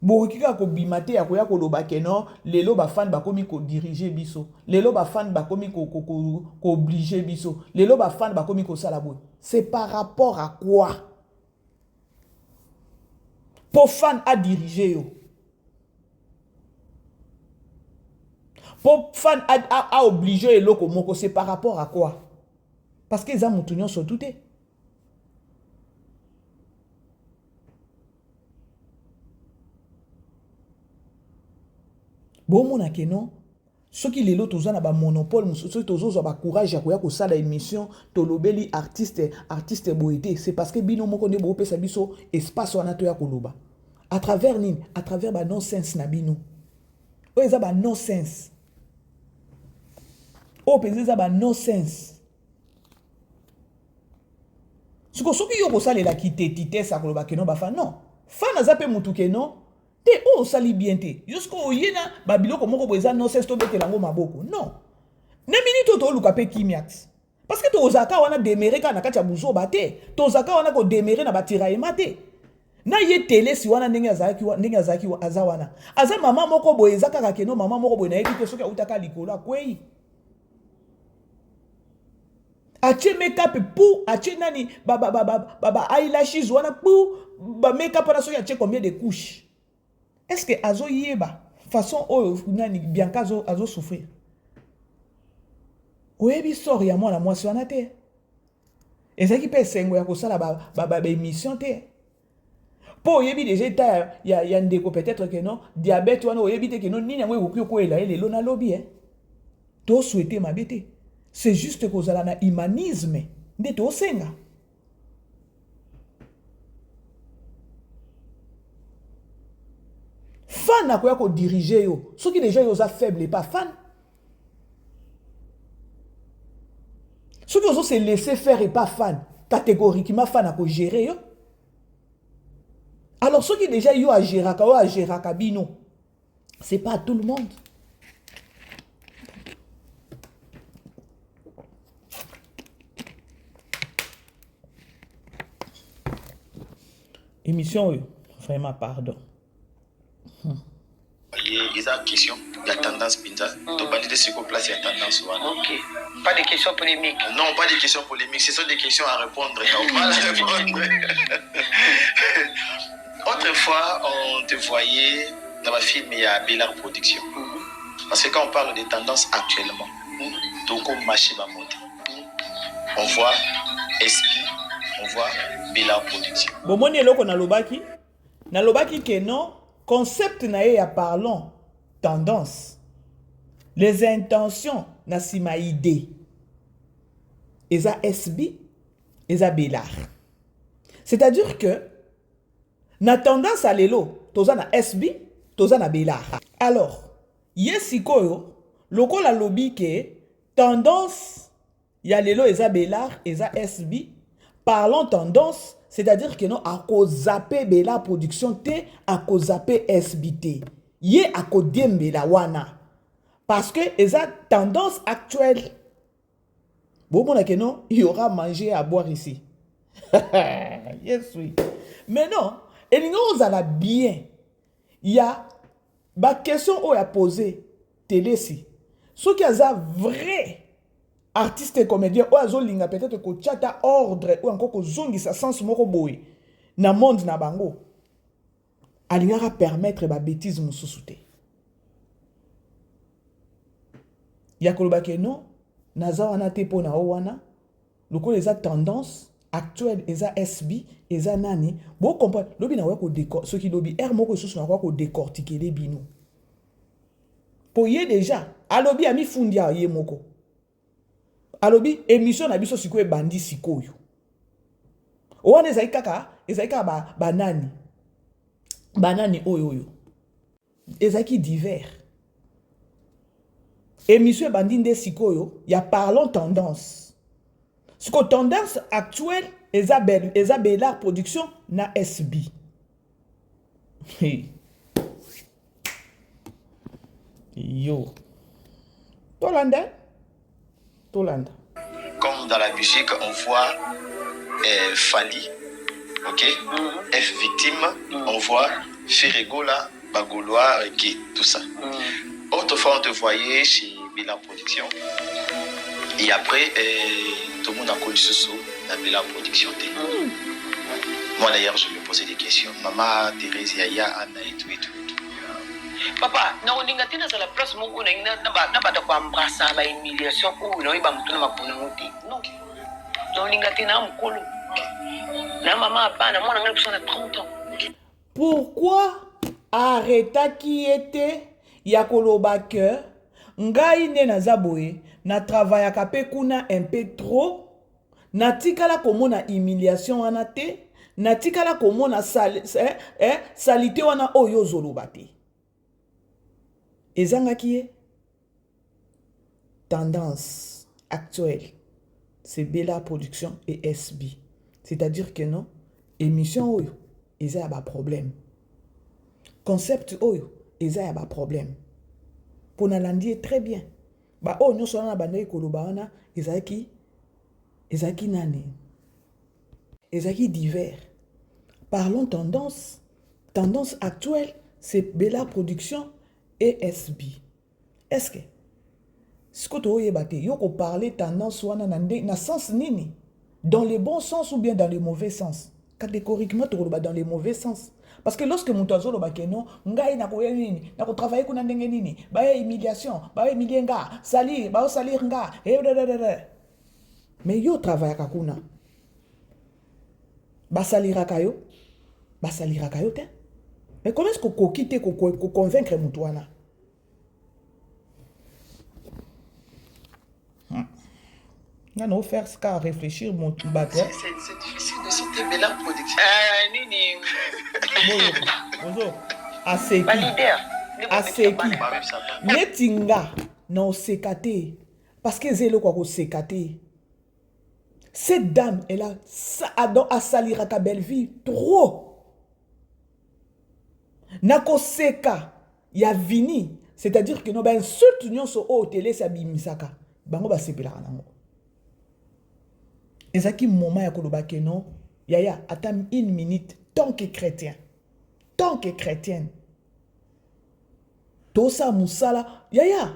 Bokoki kaka kobima te ya koya koloba ke non, lelo ba fan bakomi ko diriger biso, lelo ba fan bakomi ko ko ko ko obliger biso, lelo ba fan bakomi kosala boye. C'est par rapport à quoi? Po fan a diriger yo. Po fan a, a, a obliger eloko moko, c'est par rapport à quoi? Parce que eza mutu nyonso tout te. Bomona ke non, soki lelo toza na ba monopole mosusu, soki tozozwa ba courage ya koya kosala émission tolobeli artiste, artiste boye te, c'est parce que bino moko nde bopesa biso espace wana toya koloba. À travers nini? À travers ba non-sense na bino. Oyo eza ba non-sense. Oyo mpenza eza ba non-sense. Siko soki yo kosalela kitetitesse akoloba keno bafa non. Fan aza pe mutu keno te oyo osali bien te. Yo siko oye na ba biloko moko boye eza non sense tobetela yango maboko. Non. Na minute oyo toluka pe kimia ti. Parce que tozalaka wana demere kaka na kati ya buzoba te. Tozalaka wana ko demere na ba tiraillement te. Na ye telesi wana ndenge azalaki ndenge azalaki aza wana. Aza mama moko boye eza kaka keno mama moko boye nayebi te soki awutaka likolo akwei. Atie make-up pu atie nani ba ba ba ba ba eyelashes wana pu ba make-up wana soki atie combien de couches? Est-ce que azoyeba façon oyo nani Bianca azo azo souffrir? Oyebi sort ya mwana mwasi wana te. Ezalaki mpe esengo ya kosala ba ba ba, ba émission te. Po oyebi deja etat ya, ya, ya ndeko peut-être que non diabète wana oyebi te que non nini yango ekoki kokweyela ye lelo na lobi eh. To souhaiter mabe te. C'est juste kozala na humanisme nde tosenga. Fan akoya ko diriger yo soki deja yo oza faible epa fan. Soki ozo se laisser faire epa fan, catégoriquement fan ako gérer yo. Alors soki déjà yo a géraka, yo a géraka bino, c'est pas à tout le monde. Émission oyo, vraiment pardon. Ye eza question ya tendance mpenza. Tobandi te sikoyo place ya tendance wana. Ok. Pas de questions polémiques. Non, pas de questions polémiques. Ce sont des questions à répondre. On va la répondre. Autrefois, on te voyait dans ma film, il y a Bellard Production. Parce que quand on parle de tendance actuellement, donc on marche va monter. On voit SB, on voit Bellard Production. Bomoni eloko nalobaki? Nalobaki que non, concept na ye ya parlons tendance, les intentions na sima idee eza SB, eza Bellard. C'est-à-dire que na tendance ya lelo toza na SB, toza na Bellard. Alors, ye sikoyo lokola alobi que tendance ya lelo eza Bellard, eza SB, parlons tendance, c'est-à-dire que non, ako zapper Bellard production te, ako zapper SB te. Ye ako diembela wana. Parce que eza tendance actuelle. Bomona que non, il y aura manger et à boire ici. Yes oui. Mais non, elingi ozala bien. Il y a ba question oyo a poser Telesi. Soki aza vrai artiste et comédien oyo azolinga peut-être kotia ta ordre oyo encore kozongisa sens moko boye na monde na bango, alingaka permettre ba bêtises mosusu te. Ya koloba ke non, naza wana te mpo na o wana. Lokola eza tendance actuelle, eza SB, eza nani, bo comprendre. Lobi nakoya ko décor, soki lobi heure moko lisusu nakoya ko décortiquer bino. Po ye déjà alobi amifundi awa ye moko. Alobi émission na biso sikoyo ebandi sikoyo. Wana ezali kaka, ezali kaka ba, banani. Banani oyo oyo. Ezalaki divers. Émission ebandi nde sikoyo ya parlons tendance. Sikoyo tendance actuelle eza bel, eza Bellar Production na SB. Hey. Yo. Tolanda. Tolanda. Comme dans la musique, on voit Fally, ok, F victime, on voit Ferre Gola, ba Gaulois, ok, tout ça. Autrefois, on te voyait chez Bella Production. Et après, tout le monde a connu sous la Bella Production. Moi d'ailleurs, je me posais des questions. Maman, Thérèse, Yaya, Anna et tout, et tout, et tout. Papa, nakolinga te nazala place moko na nabanda koembrasa bahumiliation oyo naoyeba motu na makolo nango te. Non, nakolinga te na mokolo na mama ya bana, mwana ngai biso na 30 ans. Pourquoi arretaki ye te ya koloba ke ngai nde naza boye, na travaillaka mpe kuna un peu trop, natikala komona humiliation wana te, natikala komona salité wana oyo ozoloba te. Ezangaki ye tendance actuelle, c'est Bella Production et SB. C'est-à-dire que non, émission oyo eza ya ba problème, concept oyo eza ya ba problème. Mpo nalandi ye très bien, ba oyo nyonso wana bandaki koloba wana ezalaki nani, ezalaki divers. Parlons tendance, tendance actuelle, c'est Bella Production et SB. Est-ce que sikoyo toyeba te yo koparle tendance wana na, nde, na sens nini? Dans le bon sens ou bien dans le mauvais sens? Catégoriquement tokoloba dans le mauvais sens, parce que lorsque moto azoloba ke non, ngai nakoya nini, nakotravaille kuna ndenge nini, baya humiliation, baya humilie nga, salir, baosalir nga, mais yo travaillaka kuna, basaliraka yo, basaliraka yo te. Mais comment est-ce kokoki te koconvaincre moto wana? Nga na ofaire ska réfléchir bato. C'est difficile de citer Bella Production. Nini? Bozo aseki, aseki neti nga na oseka te, parce que eza eloko ya koseka te. Cette dame, elle a asaliraka Bellevue trop. Nakoseka ya Vini, c'est-à-dire que no bainsulte nyonso oyo telesi abimisaka, bango basepelaka nango. Ezalaki moment ya koloba ke non, yaya, ata une minute, tant que chrétien, tant que chrétienne, tosala mosala yaya.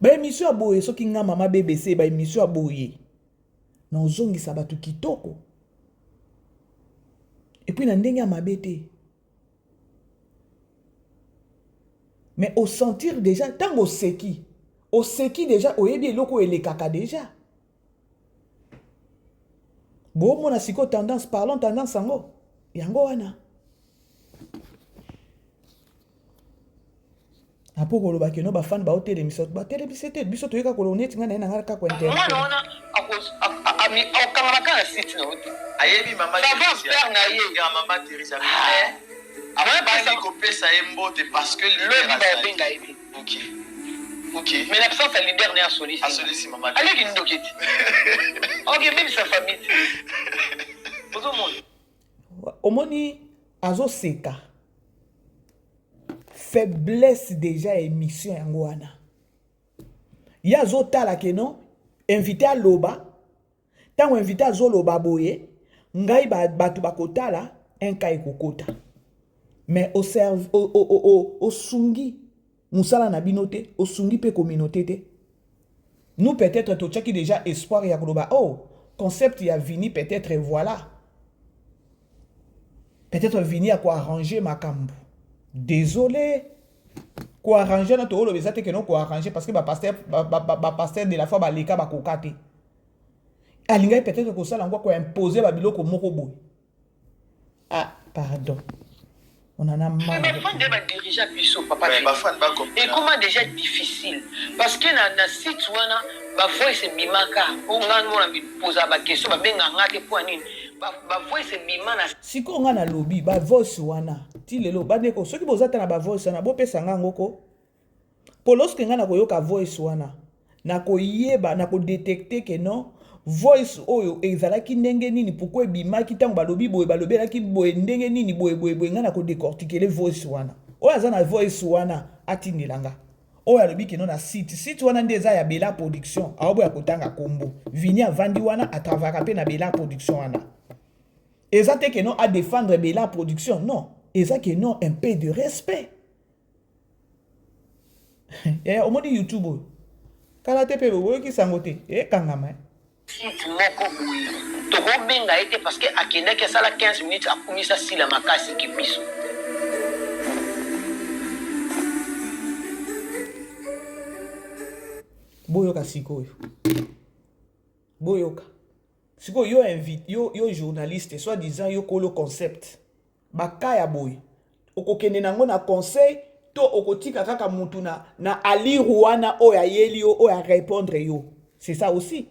Baémission ya boye, soki nga mama BBC, baémission ya boye na ozongisa bato kitoko, et puis na ndenge ya mabe te, mais osentir déjà ntango oseki, oseki déjà, oyebi eloko oyo elekaka déjà. Bomona sikoyo tendance, parlons tendance, yango yango wana apo koloba keno bafani baotelemisa, batelemisa te. Biso toyeka koloba neti ngai na ye na ngai kaka. Mwana wana akokangama kaka na site na yo te. Ayebi mama. Père na ye. Mama Therese abandi kopesa ye mbote parce que lobi babenga ye te. Ok. Mais l'absence ya leader ne asolisi. Asolisi mama. Aleki ndoki te, ok, bebisa famille te, ozomona. Omoni azoseka, faiblesse déjà ya émission yango wana. Ye azotala ke non, invité aloba, ntango invité azoloba boye, ngai bato bakotala un ka ekokota, mais osungi mosala na bino te, osungi mpe communauté te. Nous peut-être totiaki déjà espoir ya koloba, oh, concept ya Vini, peut-être voilà, peut-être Vini ya koarranger makambo. Désolé, koarranger na tooloba eza te ke no koarranger, parce que bapasteur, bapasteur de la foi baleka, bakoka te. Alingaki peut-être kosala yango koimpose babiloko moko boye. Ah, pardon. On en a marre. Mais fan de ba dirigeant biso papa. Ouais, ba fan ba comprendre. Et comment déjà difficile parce que na na site wana ba voice bimaka o nga mona mi posa ba question ba benga nga te po nini ba ba voice bima na sikoyo nga nalobi ba voice wana ti lelo bandeko soki boza ata na ba voice wana bopesa nga yango ko mpo lorsque nga nakoyoka voice wana nakoyeba nakodetecte ke non voice oyo ezalaki ndenge nini pourkui ebimaki ntango balobi boye balobelaki boye ndenge nini boye boye boye ngai nakodecortikele voice wana oyo aza na voice wana atindela nga oyo alobi keno na site site wana nde eza ya bela production aoboya kotanga kombo vini avandi wana atravaka mpe na bela production wana eza te keno adefendre bela production non eza keno un peu de respect yaya omoni youtube oyo kala te mpe boyoki sango te ekangama eh. Site moko boye tokobenga ye te parce que akendaki asala 15 minutes akumisa sila makasi ke biso. Boyoka sikoyo, boyoka sikoyo yo invite yo, yo journaliste soit disant yo kolo concept Ba cas ya boye okokende na yango na conseil to okotika kaka mutu na, na allure wana oyo ayeli yo oyo a répondre yo c'est ça aussi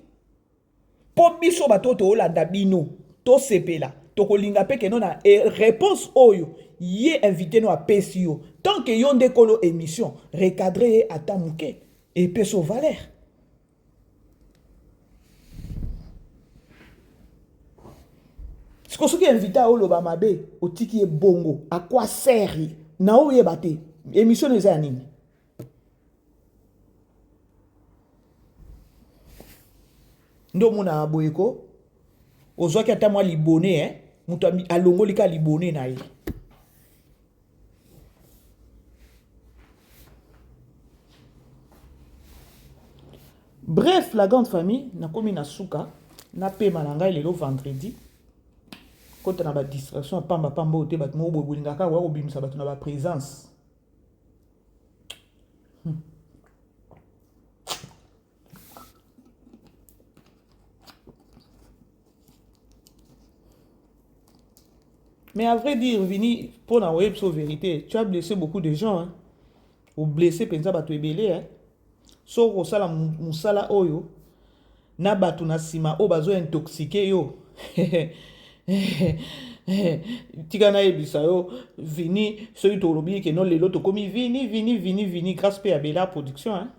mpo biso bato oyo toolanda bino tosepela tokolinga mpe keno na e, réponse oyo ye invité no apesi yo tant que yo nde kolo émission recadre ye ata moke epesi yo valeur siko soki invité aoloba mabe otiki ye bongo à quoi sert na oyeba te émission eza ya nini nde omonaka boye ko ozwaki ata mwa libone eh? moto alongoli ka libone na ye Bref, la grande famille, nakomi na suka, napema na ngai lelo vendredi. Kota na ba distraction ya pamba pamba oyo te bato moko boye bolingaka kaka koya kobimisa bato na ba présence. Mais à vrai dire, Vini, pour la web sur vérité, tu as blessé beaucoup de gens. Hein. Ou blessé penza bato ebele. Hein. Soki osala musala oyo na bato na sima oyo bazo intoxiquer yo. tika nayebisa yo Vini, soki tolobi ke no lelo tokomi Vini Vini Vini Vini grâce pe ya Bella production hein.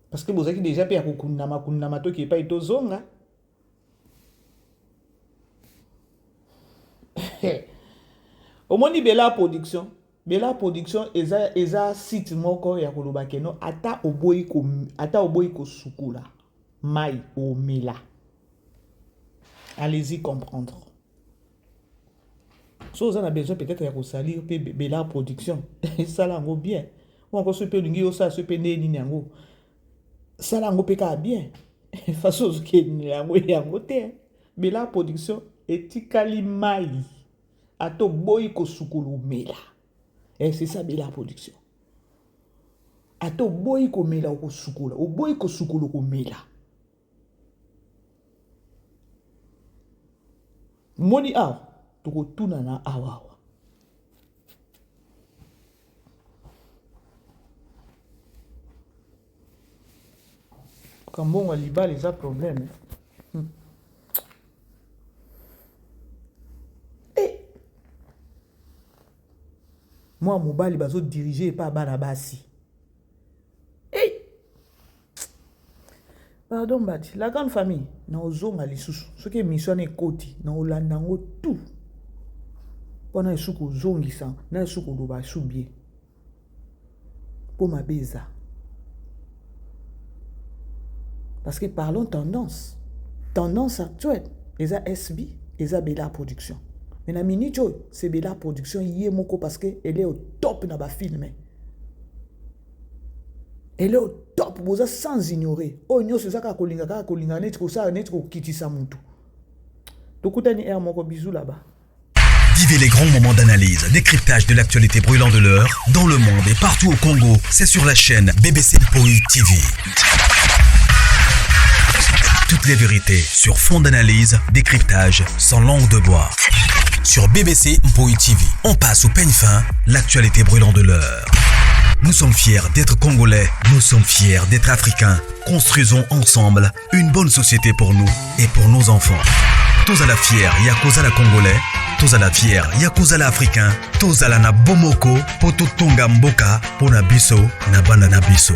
Parce que bozalaki déjà pe ya kokundama kundama toki epai tozonga. Omoni Bella production, Bella production eza eza site moko ya koloba keno ata oboyi ko ata oboyi kosukola mai omela. Allez-y comprendre. So oza na besoin peut-être ya kosalir mpe Bella production esala yango bien. Ou encore soki mpe olingi osala soki mpe ndenge nini yango sala yango mpe kaka bien. Façon ozokende yango yango te. Bella production etikali mai ata oboyi kosukola omela. Eh, c'est ça Bella production. Ata oboyi komela okosukola, oboyi kosukola okomela. Moni awa tokotunana awa awa. Kambongo ya libala eza problème. Eh! Mwa mobali bazo diriger epa bana basi. Eh! Pardon Mbati, la grande famille, na ozonga lisusu. Soki émission wana ekoti, na olanda yango tout. Pona esu kozongisa, na esu koloba esu bien. Po mabe eza. Parce que parlons tendance. Tendance actuelle, eza SB, eza Bella Production. Mais na minute oyo, c'est Bella Production ye moko parce que elle est au top na ba films. Elle est au top, boza sans ignorer. Oyo nyonso eza kaka kolinga kaka kolinga neti kosala neti kokitisa mutu. Tokutani heure moko, bisous là-bas. Vivez les grands moments d'analyse, décryptage de l'actualité brûlante de l'heure, dans le monde et partout au Congo. C'est sur la chaîne BBC Mpoi TV. Toutes les vérités sur fond d'analyse, décryptage, sans langue de bois. Sur BBC Mpoi TV, on passe au peigne fin l'actualité brûlante de l'heure. Nous sommes fiers d'être Congolais, nous sommes fiers d'être Africains. Construisons ensemble une bonne société pour nous et pour nos enfants. Tozala fier ya kozala Congolais, tozala fier ya kozala Africain, tozala na bomoko po totonga mboka pona biso na bana na biso.